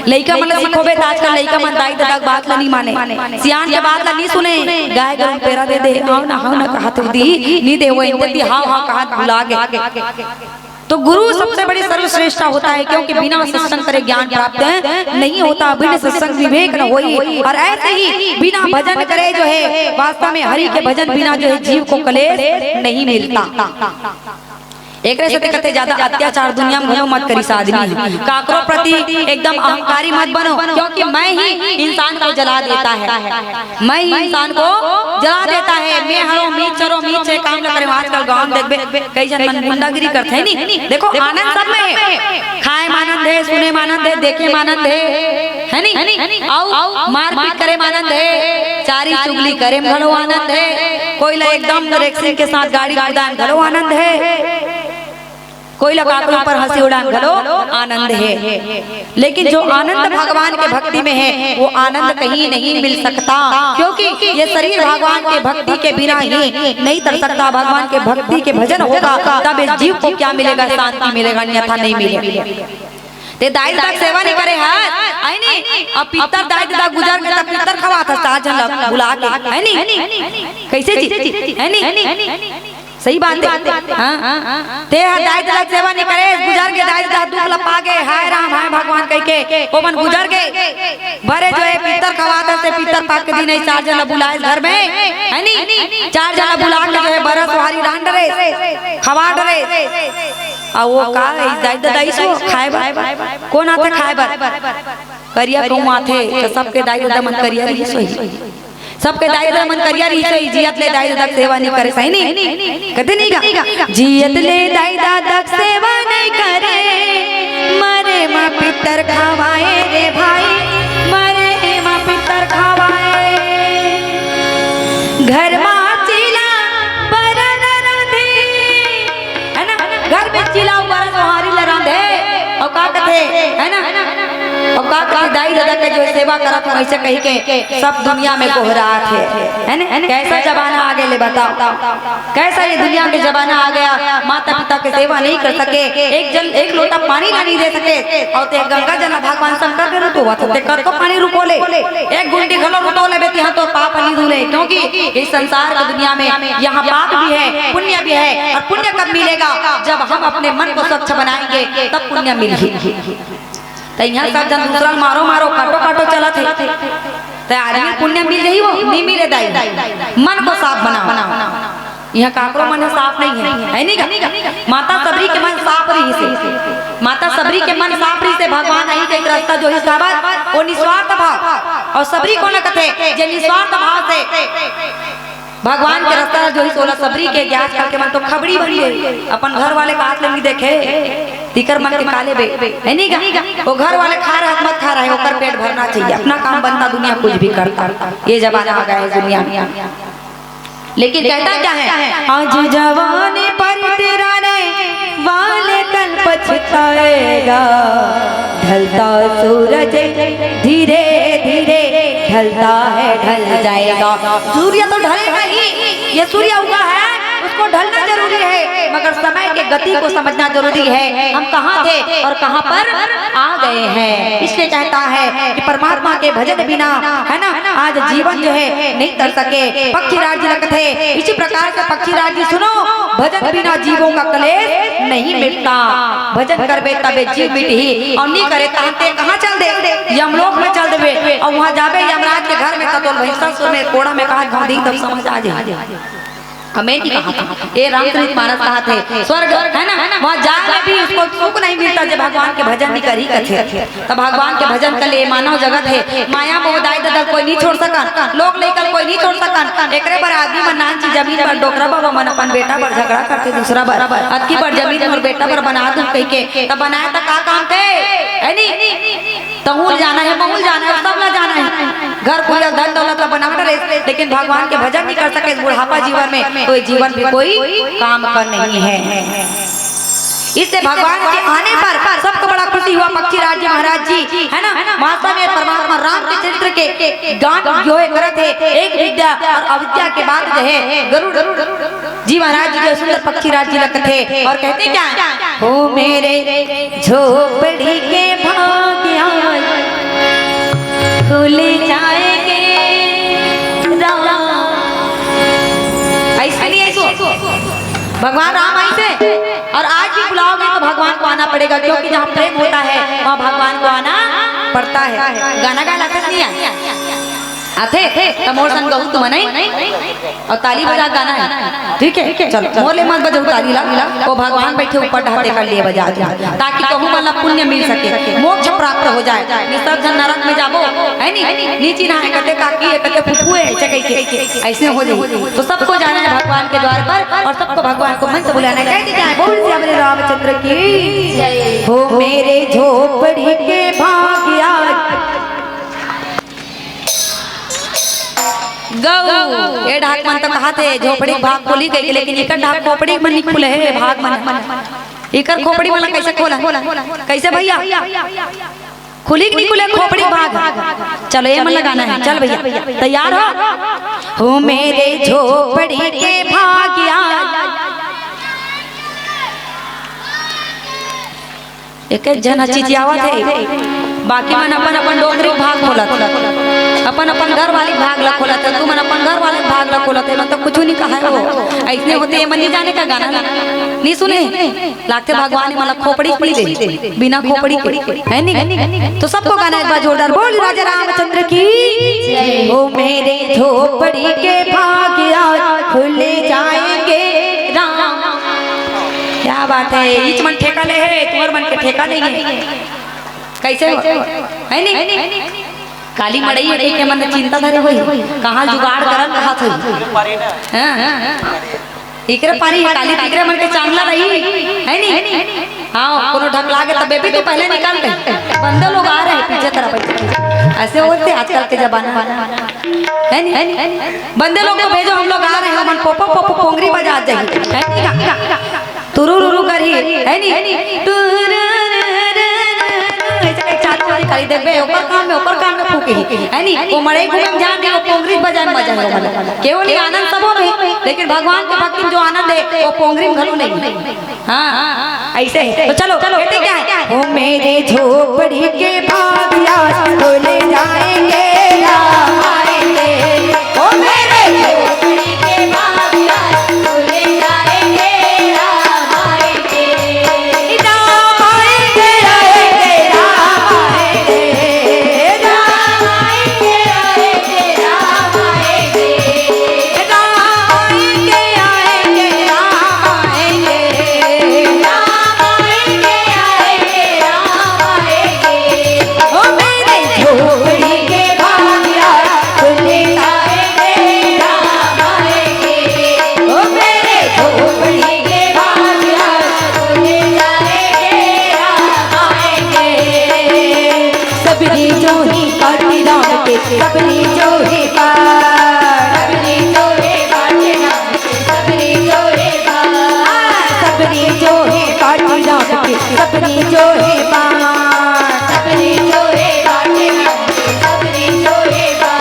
लइका मन ला सिखोबे त आजकल लइका मन दाई ददा के बात ला नहीं माने, सियान के बात ला नहीं सुने। गाय गरु पेरा दे दे, हाव ना, हाव ना कहत दी, नहीं दे वो इनते दी, हाव हाव कहत भुला गए। तो गुरु सबसे बड़ी सर्वश्रेष्ठा होता है, क्योंकि बिना सत्संग करे ज्ञान प्राप्त नहीं होता। बिन सत्संग विवेक न होई, और ऐसे ही बिना भजन करे जो है, वास्तव में हरि के भजन बिना जो है जीव को कलेश नहीं मिलता। एकरे सेती कथे ज्यादा अत्याचार दुनिया में घलो मत करिस आदमी ह। काकरो प्रति एकदम अहंकारी मत बनो, क्योंकि मैं ही इंसान को जला देता है, मैं ही इंसान को जला देता है। मैं हरो, मी चरो, मी छे काम ल करे। आजकल गांव में देखबे, कई झन मन गुंडागिरी करथे नी। देखो, आनंद सब में है, खाए में आनंद है, सुने में आनंद है, देखे में आनंद है, है नी? अउ मारपीट करे में आनंद है, चारी चुगली करे में घलो आनंद है, कोई ला एकदम रेक्सिंग के साथ गाड़ी कुदाए में घलो आनंद है, कोई ला काकरो ऊपर हंसी उड़ाए में घलो आनंद है। लेकिन जो आनंद भगवान के भक्ति में है, वो आनंद कहीं नहीं मिल सकता, क्योंकि ये शरीर भगवान के भक्ति के बिना ही नहीं तर सकता। भगवान के भक्ति के भजन होगा, तब इस जीव को क्या मिलेगा? शांति मिलेगा, अन्यथा नहीं मिलेगा। ते दाई ददा के सेवा नहीं करे हस, है नी? अब पितर दाई ददा गुजर के तब पितर खवात हस, चार झन ला बुला के, है नी? कैसे जी? है नी? सही बात है। हाँ? ते ह दाई ददा के सेवा नहीं करे, गुजर के दाई ददा दुख ला पागे, हाय राम, हाय भगवान कह के, ओमन गुजर के बरे जो है पितर खवात हस, ते पितर पाक के दिन है, चार झन ला बुलाए घर में, है नी? चार झन ला बुला के जो है बरस वारी रांड रे, खवाड रे। आ वो का, दाई ददा ही सो खाए बर। कौन आथे खाए बर? करिया कहूँ आथे, तो सबके दाई ददा मन करिया रहिस होही। सबके दाई ददा मन करिया रहिस होही, जियत ले दाई ददा के सेवा नहीं करे, सही नहीं? कथे नहीं गा? जियत ले दाई ददा के सेवा नहीं करे, मरे मा पितर खवाए रे भाई, मरे मा पितर खवाए। घर मा चीला बरन रांधे, है ना? घर में चीला बरन सोहारी ला रांधे, अउ का कथे, है ना? अब का करे, दाई ददा के जो सेवा करत हूँ, ऐसे कही के सब दुनिया में गोहरात हे, है ना? कैसा जमाना आ गया, ले बताओ, कैसा ये दुनिया के जमाना आ गया। माता पिता के सेवा नहीं कर सके, एक जल, एक लोटा पानी ला नहीं दे सके, और ते गंगा जल भगवान शंकर के रुतोवत हे, ते कतको पानी रुतो ले, एक गुंडी घलो रुतो ले बेटी, हाँ, तो पाप नहीं धुले, क्योंकि इस संसार की दुनिया में यहाँ पाप भी है, पुण्य भी है, और पुण्य कब मिलेगा? जब हम अपने मन को स्वच्छ बनाएंगे, तब पुण्य मिलेगी। त इहाँ सब झन दूसरा ल मारो मारो, काटो काटो चलत हे। त आदमी पुण्य मिल जाही वो? नहीं मिले दाई। मन को साफ बनाओ। इहाँ काकरो मन साफ नहीं है, है नहीं का? माता सबरी के मन साफ रहिसे। माता सबरी के मन साफ रहिसे, भगवान आही के एक रास्ता जोहिस, काबर? वो निस्वार्थ भाव। और सबरी कोन कथे? जे निस्वार्थ भाव से भगवान के रास्ता जोहिस, ओला सबरी के। आजकल के मन तो खबड़ी बन गे, अपन घर वाले के हाथ ले नइ देखे, तिकर मन के काले बे, है नहीं का? वो घर वाले खा रहे, मत खा रहे, ओकर पेट भरना चाहिए, अपना काम बनता, दुनिया कुछ भी करता। ये जमाना आ गया है दुनिया में। लेकिन कहता क्या है? आज जवानी पर तेरा ने वाले कल पछताएगा, ढलता सूरज धीरे धीरे ढलता है, ढल जाएगा। सूर्य तो ढलेगा ही, ये सूर्य उगा है, उसको ढलना जरूरी है, मगर समय के गति को समझना जरूरी है। हम कहाँ थे और कहाँ पर आ गए हैं। इसलिए कहता है कि परमात्मा के भजन बिना, है ना, आज जीवन जो है नहीं तर सके। पक्षीराज जी लगथे, इसी प्रकार से पक्षीराज जी सुनो, भजन बिना जीवों का कलेश नहीं मिटता। भजन करबे तबे जीव मिटही, और नहीं करे तहन ते कहाँ चल दे? यमलोक में चल देबे, और वहाँ जाबे यमराज के घर में, कतोल भैंसा सुर में कोड़ा में कहा घोड़ी, तब समझ आ जाए। हमें नहीं कहा था, ये रामचरित मानस कहा थे, स्वर्ग है ना, वहाँ जाए में भी उसको सुख नहीं मिलता जब भगवान के भजन नहीं करी कथे। तब भगवान के भजन कर लिए, मानव जगत है, माया मोह दाई ददा ल कोई नहीं छोड़ सकन, लोग लइका ल कोई नहीं छोड़ सकन। एकरे बर आदमी मन नान ची जमीन बर, डोकरा बाबा मन अपन बेटा बर झगड़ा करथे, दूसरा बर, अतकी बर जमीन मोर बेटा बर बना दूँ कहिके, तब बनाए त का काम थे, है नी? तहूँ ल जाना है, महूँ ल जाना है, सब ला जाना है। घर पूरा धन दौलत ला बना डरे, लेकिन भगवान के भजन नहीं कर सके बुढ़ापा जीवन में, तो ये जीवन भी कोई काम का नहीं है। इससे भगवान के आने पर सबको बड़ा खुशी हुआ। पक्षीराज जी महाराज जी, है ना, वास्तव में परमात्मा राम के चरित्र के गान जो है करत है, एक विद्या और अविद्या के बाद जो है गरुड़ जी महाराज जी जो सुंदर पक्षीराज जी लगथे और कहते क्या है? हो मेरे झोपड़ी के भागिया खुल जाएंगे राम। ऐसे नहीं, ऐसे। भगवान राम ऐसे, और आज भी बुलाओगे तो भगवान को आना पड़ेगा, क्योंकि जहाँ प्रेम होता है वहाँ भगवान को आना पड़ता है। गाना गाए ला आथे नहीं आए? आथे? त मोर संग गहू तुमन, नहीं? और ताली बजा गाना है, ठीक है? चलो, मोर ले मत बजाऊ ताली ला, वो भगवान बैठे ऊपर ढाते कर लिए बजा दो, ताकि कहूँ मन ला पुण्य मिल सके, मोक्ष प्राप्त हो जाए। नहीं सब झन नरक में जाबो, है नी? नीची ना है, कते काकी है, कते फुफू है, ऐसे कह के, ऐसे हो जाए। तो सबको जाना है भगवान के द्वार पर और सबको भगवान को मन से बुलाना है। कह दी जाए, बोल सियावर रामचंद्र की जय। हो मेरे झोपड़ी के भागिया। गऊ, ये ढाक मन तो कहा थे, झोपड़ी भाग खोली गई, लेकिन इकर ढाक खोपड़ी मन नहीं खुले है, भाग मन। इकर खोपड़ी मन कैसे खोला? कैसे भैया? खुली कि नहीं खुले खोपड़ी भाग? चलो, ये मन लगाना है। चल भैया, तैयार हो? हो मेरे झोपड़ी के भागिया। एक एक झन ह चिचियावत हे, बाकी मन अपन अपन डोकरी भाग खोलत, अपन अपन घर वाली भाग ला खोलत हे। तुमन अपन घर वाले भाग ला खोलत हे, मतलब कुछ नहीं कहा है वो। ऐसने होते ये मन नहीं जाने का गाना, नहीं सुने। लागथे भगवान मन ला खोपड़ी पड़ी दे, बिना खोपड़ी के, है नहीं? तो सबको गाना एक बार जोरदार बोल, राजा रामचंद्र की। ओ मेरे झोपड़ी के भागिया खुल जाएंगे राम। क्या बात है, इच मन ठेका ले है, तुमर मन के ठेका नहीं है। कैसे हो? है नहीं? काली मड़ई है, के मन चिंता धरे होई, कहाँ जुगाड़ करन, कहाँ थे? हाँ, हाँ, हाँ। इकरे पानी है, काली इकरे मन के चांगला रही, है नहीं? हाँ, कोनो ढकला के तबे भी तो पहले निकाल गए। बंदे लोग आ रहे हैं पीछे तरफ, ऐसे होते आजकल के जमाना, है नहीं? बंदे लोग को भेजो, हम लोग आ रहे हैं, हमन पोपो पोपो पोंगरी बजा जाही, है नहीं? तुरुरुरु करी, है नहीं? तुरुरुरु, ऐसे चालू वाली देखबे, ओकर काम में, ओकर काम में फूकही, है नी? वो मड़ई घूमे में जान दे, वो पोंगरी बजाए में मजा है ओमन। केवल ही आनंद सबो में, लेकिन भगवान के भक्ति में जो आनंद है, वो पोंगरी में घलो नहीं। हाँ, हाँ, ऐसे है। तो चलो, चलो, कहते क्या है? ओ मेरे झोपड़ी के भाग आज खुल जाएंगे राम आएंगे। ओ मेरे झोपड़ी के भाग आज खुल जाएंगे राम आएंगे। राम आएंगे, आएंगे, राम आएंगे। राम आएंगे, आएंगे, राम आएंगे। राम आएंगे, आएंगे, राम आएंगे। राम आएंगे, आएंगे, राम आएंगे। ओ मेरे झोपड़ी के भाग आज खुल जाएंगे राम आएंगे। ओ मेरे झोपड़ी के भाग आज खुल जाएंगे राम आएंगे। सबरी जो ही पाटी राम के, सबरी जो ही पाट, सबरी जो ही पाटी राम के, सबरी जो ही पाट, सबरी जो ही पाटी राम के, सबरी जो ही पाट, सबरी जो ही पाटी राम के, सबरी जो ही पाट।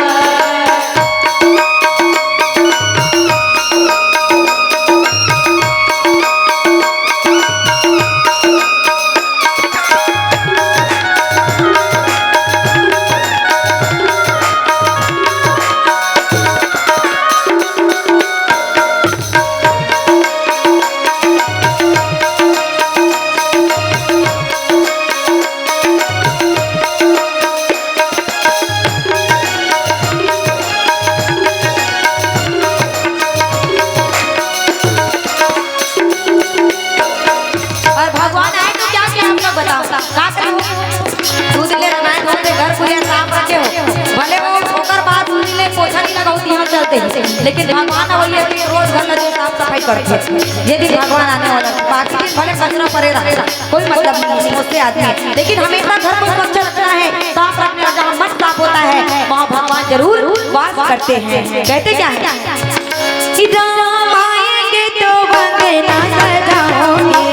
और भगवान आए तो क्या किया, आप लोग बताओ, का करे हो? दू दिन ले रमायन घूमते, घर पूजा साफ रखे हो, भले वो ओकर बाद दू दिन ले पोछा नहीं लगाओ, यहाँ चलते हैं, लेकिन भगवान वही है कि रोज घर में जो साफ सफाई करते हैं। ये दिन भगवान आने वाला है, बाकी दिन भले कचरा पड़े रहे, कोई मतलब नहीं है, समझते आदमी है, लेकिन हमेशा घर को स्वच्छ रखना है, साफ रखने का जहाँ मन साफ होता है, वहाँ भगवान जरूर वास करते हैं। कहते क्या है? राम आएंगे तो अंगना सजाओगे,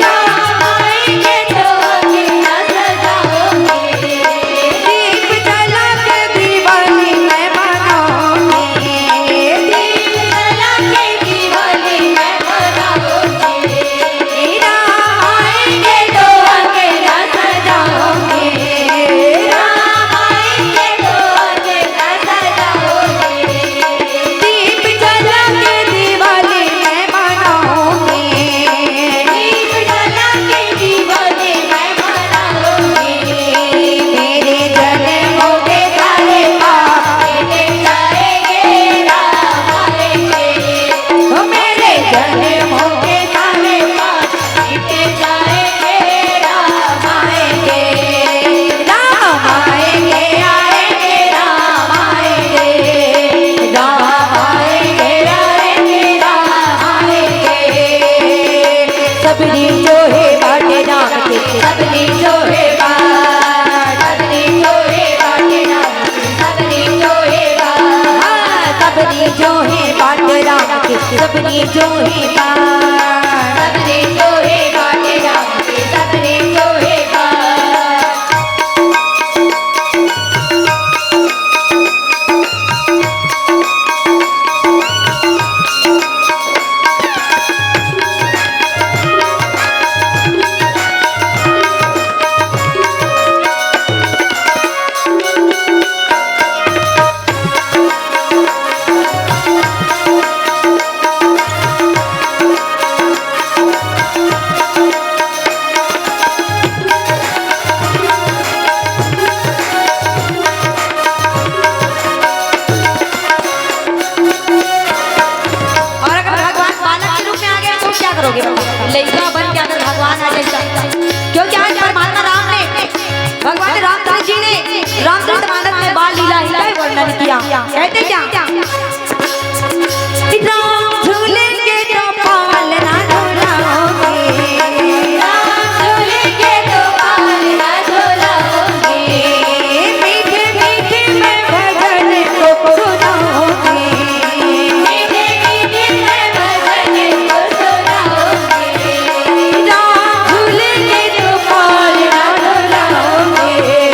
राम आएंगे तो अंगना सजाओगे, दीप जला के दिवाली मैं मनाऊंगी, दीप जला के दिवाली मैं मनाऊंगी। राम आएंगे तो अंगना सजाओगे, राम आएंगे तो अंगना सजाओगे। दीप जला के दिवाली मैं मनाऊंगी। दीप जला के दिवाली मैं मनाऊंगी। मेरे जन्मों के सारे पाप मिट जाएंगे, राम आएंगे। ओ मेरे जन्मों के सारे पाप मिट जाएंगे, राम आएंगे। राम आएंगे, आएंगे, राम आएंगे। राम आएंगे, आएंगे, राम आएंगे। सबरी जो हे बाट राम के, सबरी जो हे बाट, सबरी जो हे बाट राम के, सबरी जो हे बाट, हाँ, सबरी जो हे बाट राम के, सबरी जो हे बाट, सबरी जो हे बाट राम के, सबरी जो हे बाट। और अगर भगवान बालक के रूप में आ गया तो क्या करोगे? लइका बन के अगर भगवान आ जाए तो? क्योंकि आज परमात्मा राम ने, भगवान रामचंद्र जी ने रामचरित मानस में बाल लीला ही का वर्णन किया। कहते क्या? राम झूलेंगे तो पालना झूलाओगे। राम झूलेंगे तो पालना झूलाओगे। मीठे मीठे मैं भजन को सुनाओगे। मीठे मीठे मैं भजन को सुनाओगे। राम झूलेंगे तो पालना झूलाओगे।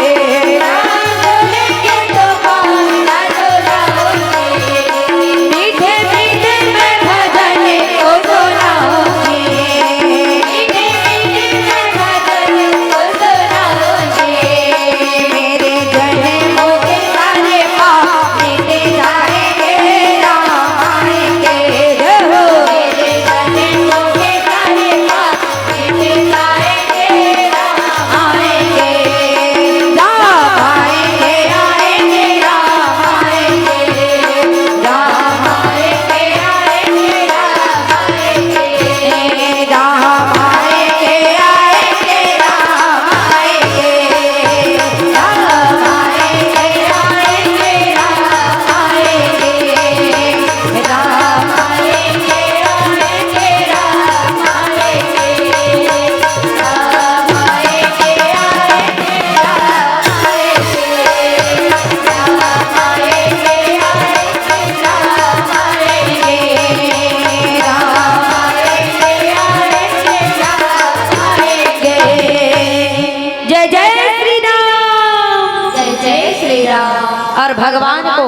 जय जय श्री राम। जय जय श्री राम। और भगवान को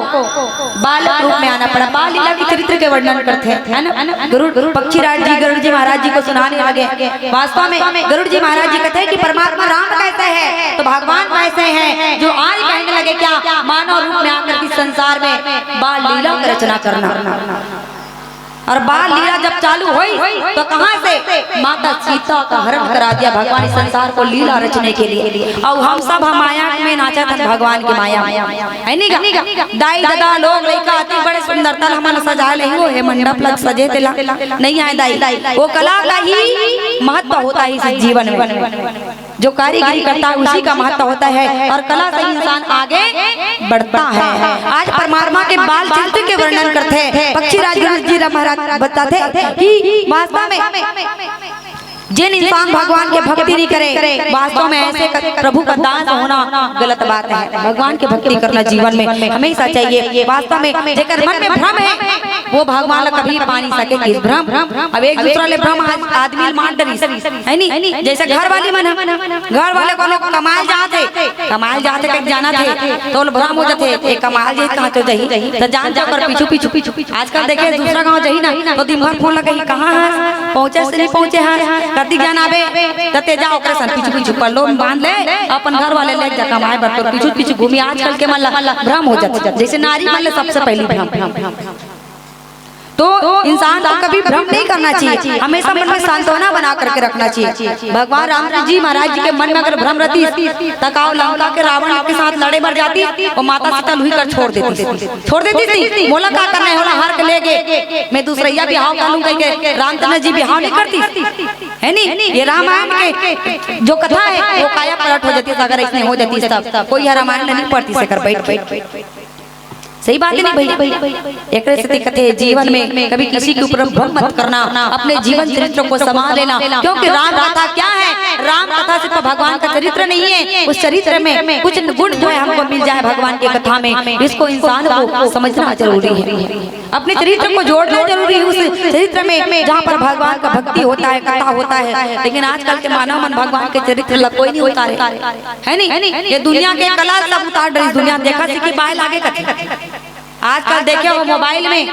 बालक रूप में आना पड़ा। बाल लीला के चरित्र के वर्णन करते हैं, है ना? गरुड़ पक्षीराज जी गरुड़ जी महाराज जी को सुनाने लगे। वास्तव में गरुड़ जी महाराज जी कहते हैं कि परमात्मा राम कैसे है, तो भगवान वैसे हैं, जो आज कहने लगे क्या, मानव रूप में आकर के संसार में बाल लीला की रचना करना। और बाल लीला जब चालू हुई, तो कहाँ से? माता सीता का हरण करा दिया भगवान इस संसार को लीला रचने के लिए। और हम सब हम माया में नाचत हन भगवान की माया में, है नी गा? दाई ददा लोग लइका अति बड़े सुंदरता ल हमन सजा ले, वो हे मंडप लग सजे तेला, नहीं आए दाई। वो कला का ही महत्व होता है इस जीवन में। जो कारीगरी करता है, उसी का महत्व होता है और कला से इंसान आगे बढ़ता है। आज परमात्मा के बाल चित्र के वर्णन करते हैं। पक्षीराज गरुड़ जी महाराज बताते हैं कि वास्तव में जिन इंसान भगवान के भक्ति नहीं करे, वास्तव में ऐसे क-, प्रभु का दास होना गलत बात है। भगवान की भक्ति करना जीवन में हमेशा चाहिए। वास्तव में जेकर मन में भ्रम है, वो भगवान ला कभी पा नहीं सके। किस भ्रम? अब एक दूसरा ले भ्रम, आज आदमी मार डरिस, है नी? जैसे घर वाली मन ह, घर वाले कोनो कमाए जात हे, कमाए जात हे कहिके जानत हे, तो भ्रम हो जाथे, "ए कमाए जाही, कहाँ तो जाही?" तो जान जा ओकर पीछू, पीछू, पीछू। आजकल देखे दूसरा गाँव जाही ना, तो दिन भर फोन लगाही, "कहाँ हस? पहुँचे से नहीं पहुँचे हस? कतिक जान आबे?" त ते जा ओकरे संग पीछू, पीछू पल्लो में बांध ले, अपन घर वाले ले जा कमाए बर, तोर पीछू, पीछू घूमी। आजकल के मन ला भ्रम हो जाथे, जैसे नारी मन ला सबसे पहली भ्रम। तो इंसान को कभी भ्रम नहीं करना चाहिए, हमेशा मन में सांत्वना बना करके रखना चाहिए। भगवान राम जी महाराज जी के मन में अगर भ्रम रहती, त का वो लंका के रावण के साथ लड़े मर जाती, वो माता सीता लुही कर छोड़ देती, छोड़ देती थी। मोला का करना है, होला हर के ले गे, मैं दूसरैया बिहाव कर लूं कह के रामचंद्र जी बिहाव नहीं करती, है नी? ये रामायण के जो कथा है, वो काया पलट हो जाती, अगर ऐसने हो जाती तब कोई यह रामायण नहीं पढ़ती से कर बैठ के। सही बात है नहीं भैया? एकरे सेती कथे जीवन में कभी किसी के ऊपर भ्रम मत करना, अपने जीवन चरित्र को संभाल लेना, क्योंकि राम कथा क्या है? राम कथा सिर्फ भगवान का चरित्र नहीं है, उस चरित्र में कुछ गुण जो है हमको मिल जाए भगवान की कथा में, इसको इंसान को समझना जरूरी है। अपने चरित्र को जोड़ना जरूरी है उस चरित्र में, जहाँ पर भगवान का भक्ति होता है, कथा होता है। लेकिन आजकल के मानव मन भगवान के चरित्र ला कोई नहीं उतारे, है नी? ये दुनिया के कला सब उतार डरिस, दुनिया देखा सीखी बाय लागे कथे। आजकल देखे हो मोबाइल में,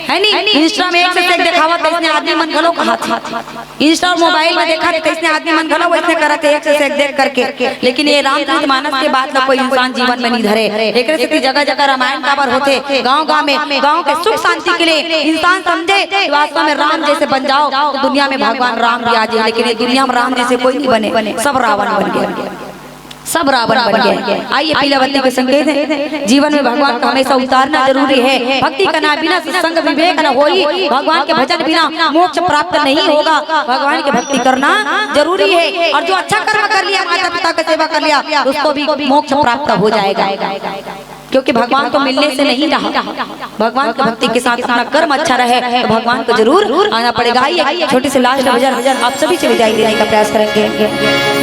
है नी, इंस्टा में एक से एक देखावत, तइसने आदमी मन घलो कहत हे। इंस्टा और मोबाइल में देखत हे, तइसने आदमी मन घलो वइसने करत हे, एक से एक देख करके। लेकिन ये रामचरित मानस के बात ला कोई इंसान जीवन में नहीं धरे। एकरे सेती जगह जगह रामायण काबर होथे, गांव गांव में, गांव के सुख शांति के लिए इंसान समझे कि वास्तव में राम जैसे बन जाओ तो दुनिया में भगवान राम भी आ जाए। लेकिन ये दुनिया में राम जैसे कोई नहीं बने, सब रावण बन गए, सब रावण बन गए। आइए, पीलावती के संकेत है, जीवन में भगवान का हमेशा उतारना जरूरी है। भक्ति करना बिना सत्संग विवेक न होई, भगवान के भजन बिना मोक्ष प्राप्त नहीं होगा। भगवान की भक्ति करना जरूरी है, और जो अच्छा कर्म कर लिया, माता पिता का सेवा कर लिया, उसको भी मोक्ष प्राप्त हो जाएगा, क्योंकि भगवान तो मिलने से नहीं रहा। भगवान की भक्ति के साथ अपना कर्म अच्छा रहे तो भगवान को जरूर आना पड़ेगा। आइए, छोटी सी लास्ट भजन आप सभी से विदाई देने का प्रयास करेंगे।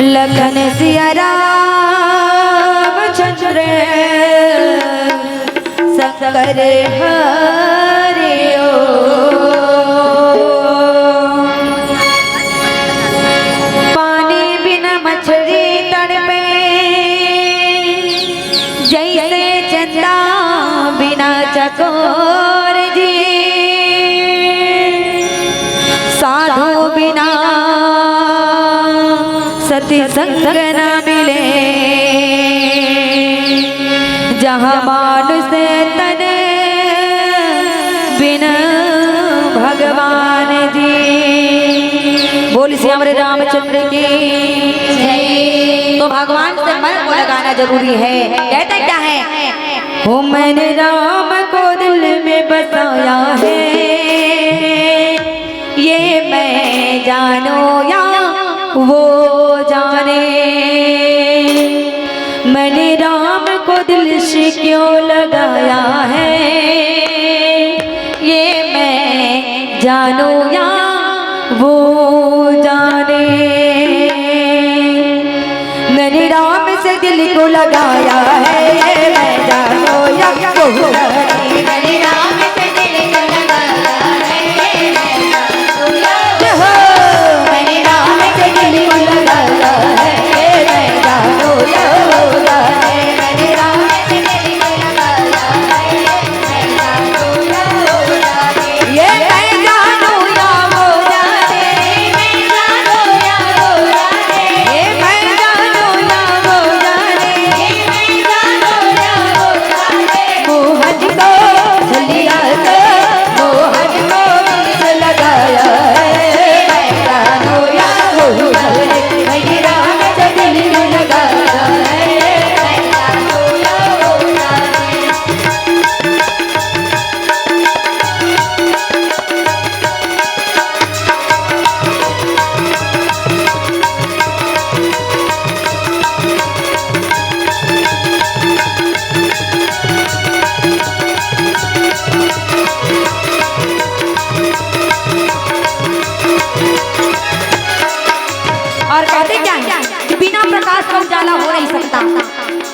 लखन सिया राम चंद्र शंकर हरि ओम। पानी बिना मछली तड़पे, जैसे चंदा बिना चकोर जी, साधु बिना सत्संग न मिले, जहाँ मानुष तन बिन भगवान जी। बोल श्री हमारे रामचंद्र की जय। तो भगवान से मन को लगाना जरूरी है। कहता क्या है? हो मन राम को दिल में बसाया है, ये मैं जानू या वो जाने। मैंने राम को दिल से क्यों लगाया है, ये मैं जानू या वो जाने। मैंने राम से दिल को लगाया है, ये मैं जानू या वो जाने। मैंने राम से दिल को लगाया है, ये मैं जानू या वो जाने। मैंने राम से दिल को लगाया है, ये मैं जानू या वो जाने। मैंने राम से दिल को लगाया है, ये मैं जानू या वो जाने। ये मैं जानू या वो जाने। मोहन को झलिया से, मोहन को दिल से लगाया है। मैं जानू या वो जाने, मैं राम से दिल लगाया है। मैं जानू या वो जाने। और कहते क्या है कि बिना प्रकाश का उजाला हो नहीं सकता,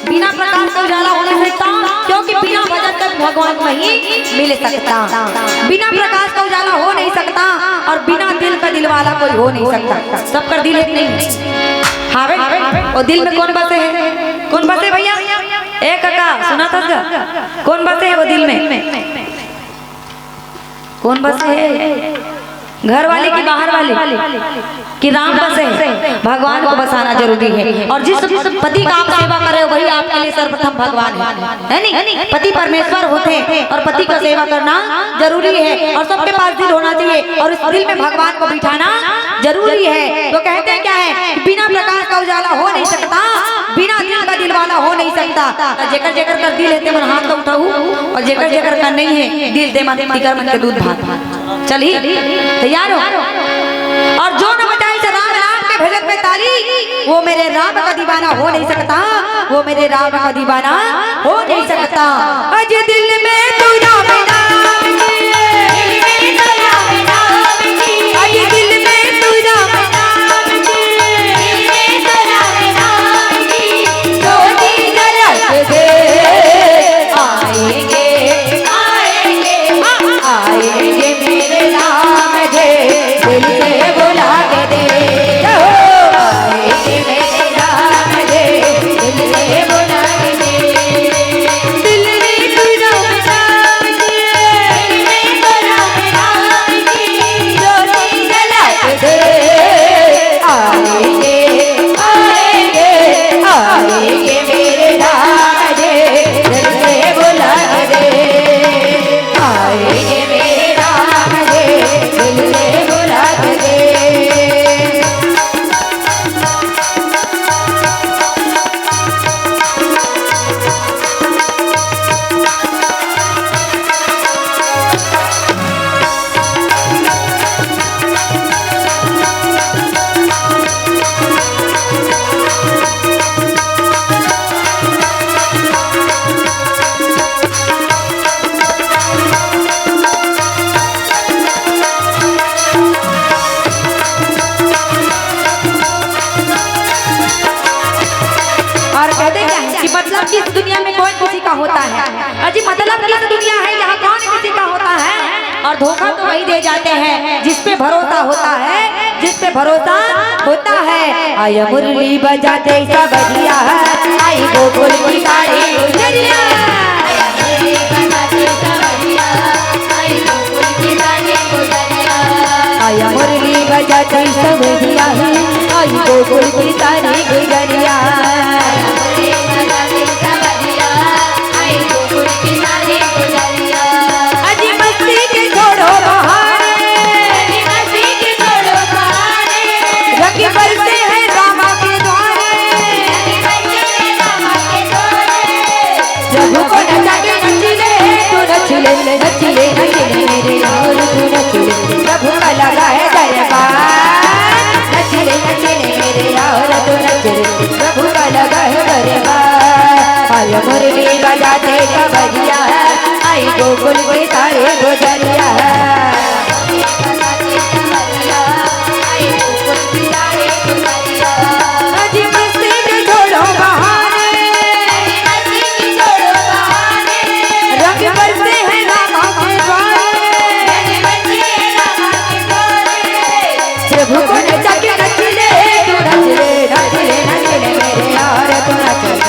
बिना प्रकाश का उजाला हो नहीं सकता, क्योंकि बिना भजन तक भगवान नहीं मिल सकता, बिना प्रकाश का उजाला हो नहीं सकता और बिना दिल का दिलवाला कोई हो नहीं सकता। सबकर दिल एक नहीं है। हावे, वो दिल में कौन बसे है? कौन बसे भैया? ए काका, सुना था क्या? कौन बसे है वो दिल में? कौन बसे है? घर वाले की बाहर वाले? कि राम बसे है? भगवान को बसाना जरूरी है। और जिस पति का आप सेवा कर रहे हो, वही आपके लिए सर्वप्रथम भगवान है, है नहीं? पति परमेश्वर होते हैं और पति का सेवा करना जरूरी है और सबके पास दिल होना चाहिए और इस दिल में भगवान को बिठाना जरूरी है। तो कहते हैं क्या है कि बिना प्रकाश का उजाला हो नहीं सकता, बिना दिल का दिलवाला हो नहीं सकता। तो जेकर जेकर का दिल है, ते मन हाथ तो उठाऊ, और जेकर जेकर का नहीं है दिल, ते मन तिकर मन के दूध भात। चली, तैयार हो? और जो न बजाए से राम राम के भजन में ताली, वो मेरे राम का दीवाना हो नहीं सकता, वो मेरे राम का दीवाना हो नहीं सकता। अज दिल में तू राम नाम की, अज दिल में तू राम नाम की, जो जी गलत दे आएंगे, आएंगे, आएंगे मेरे राम जी, दिल से बुला के दे। ओ, आएंगे मेरे राम जी, दिल से बुला के दे। दिल में तो राम नाम की, दिल में तो राम नाम की ज्योति जला के दे। आएंगे, आएंगे, आएंगे मेरे राम जी, दिल से बुला के दे। आएंगे मेरे राम जी, दिल से बुला के दे। और कहते क्या है कि मतलब कि इस दुनिया में कौन किसी का होता है? अजी, मतलब कि इस दुनिया है, यहाँ कौन किसी का होता है? और धोखा तो वही दे जाते हैं जिस पे भरोसा होता है, जिस पे भरोसा होता है। आय मुरली बजाते सवरिया, आई गोकुल की सारी गुजरिया। आय मुरली बजाते सवरिया, आई गोकुल की सारी गुजरिया। अजी मस्ती के छोड़ो बहाने, अजी मस्ती के छोड़ो बहाने, मुरली बजाते कवरिया है, आई गोकुल के सारे गोजरिया है। आज मस्ती में छोड़ो बहाने, रंग बरसे हैं रामा के द्वारे। प्रभु को नचा के नच ले, तू नच ले, नच ले, नच ले मेरे यार, तू नच ले।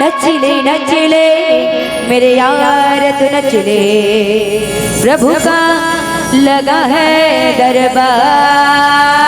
नच ले, नच ले मेरे यार, तू नच ले, प्रभु का लगा है दरबार।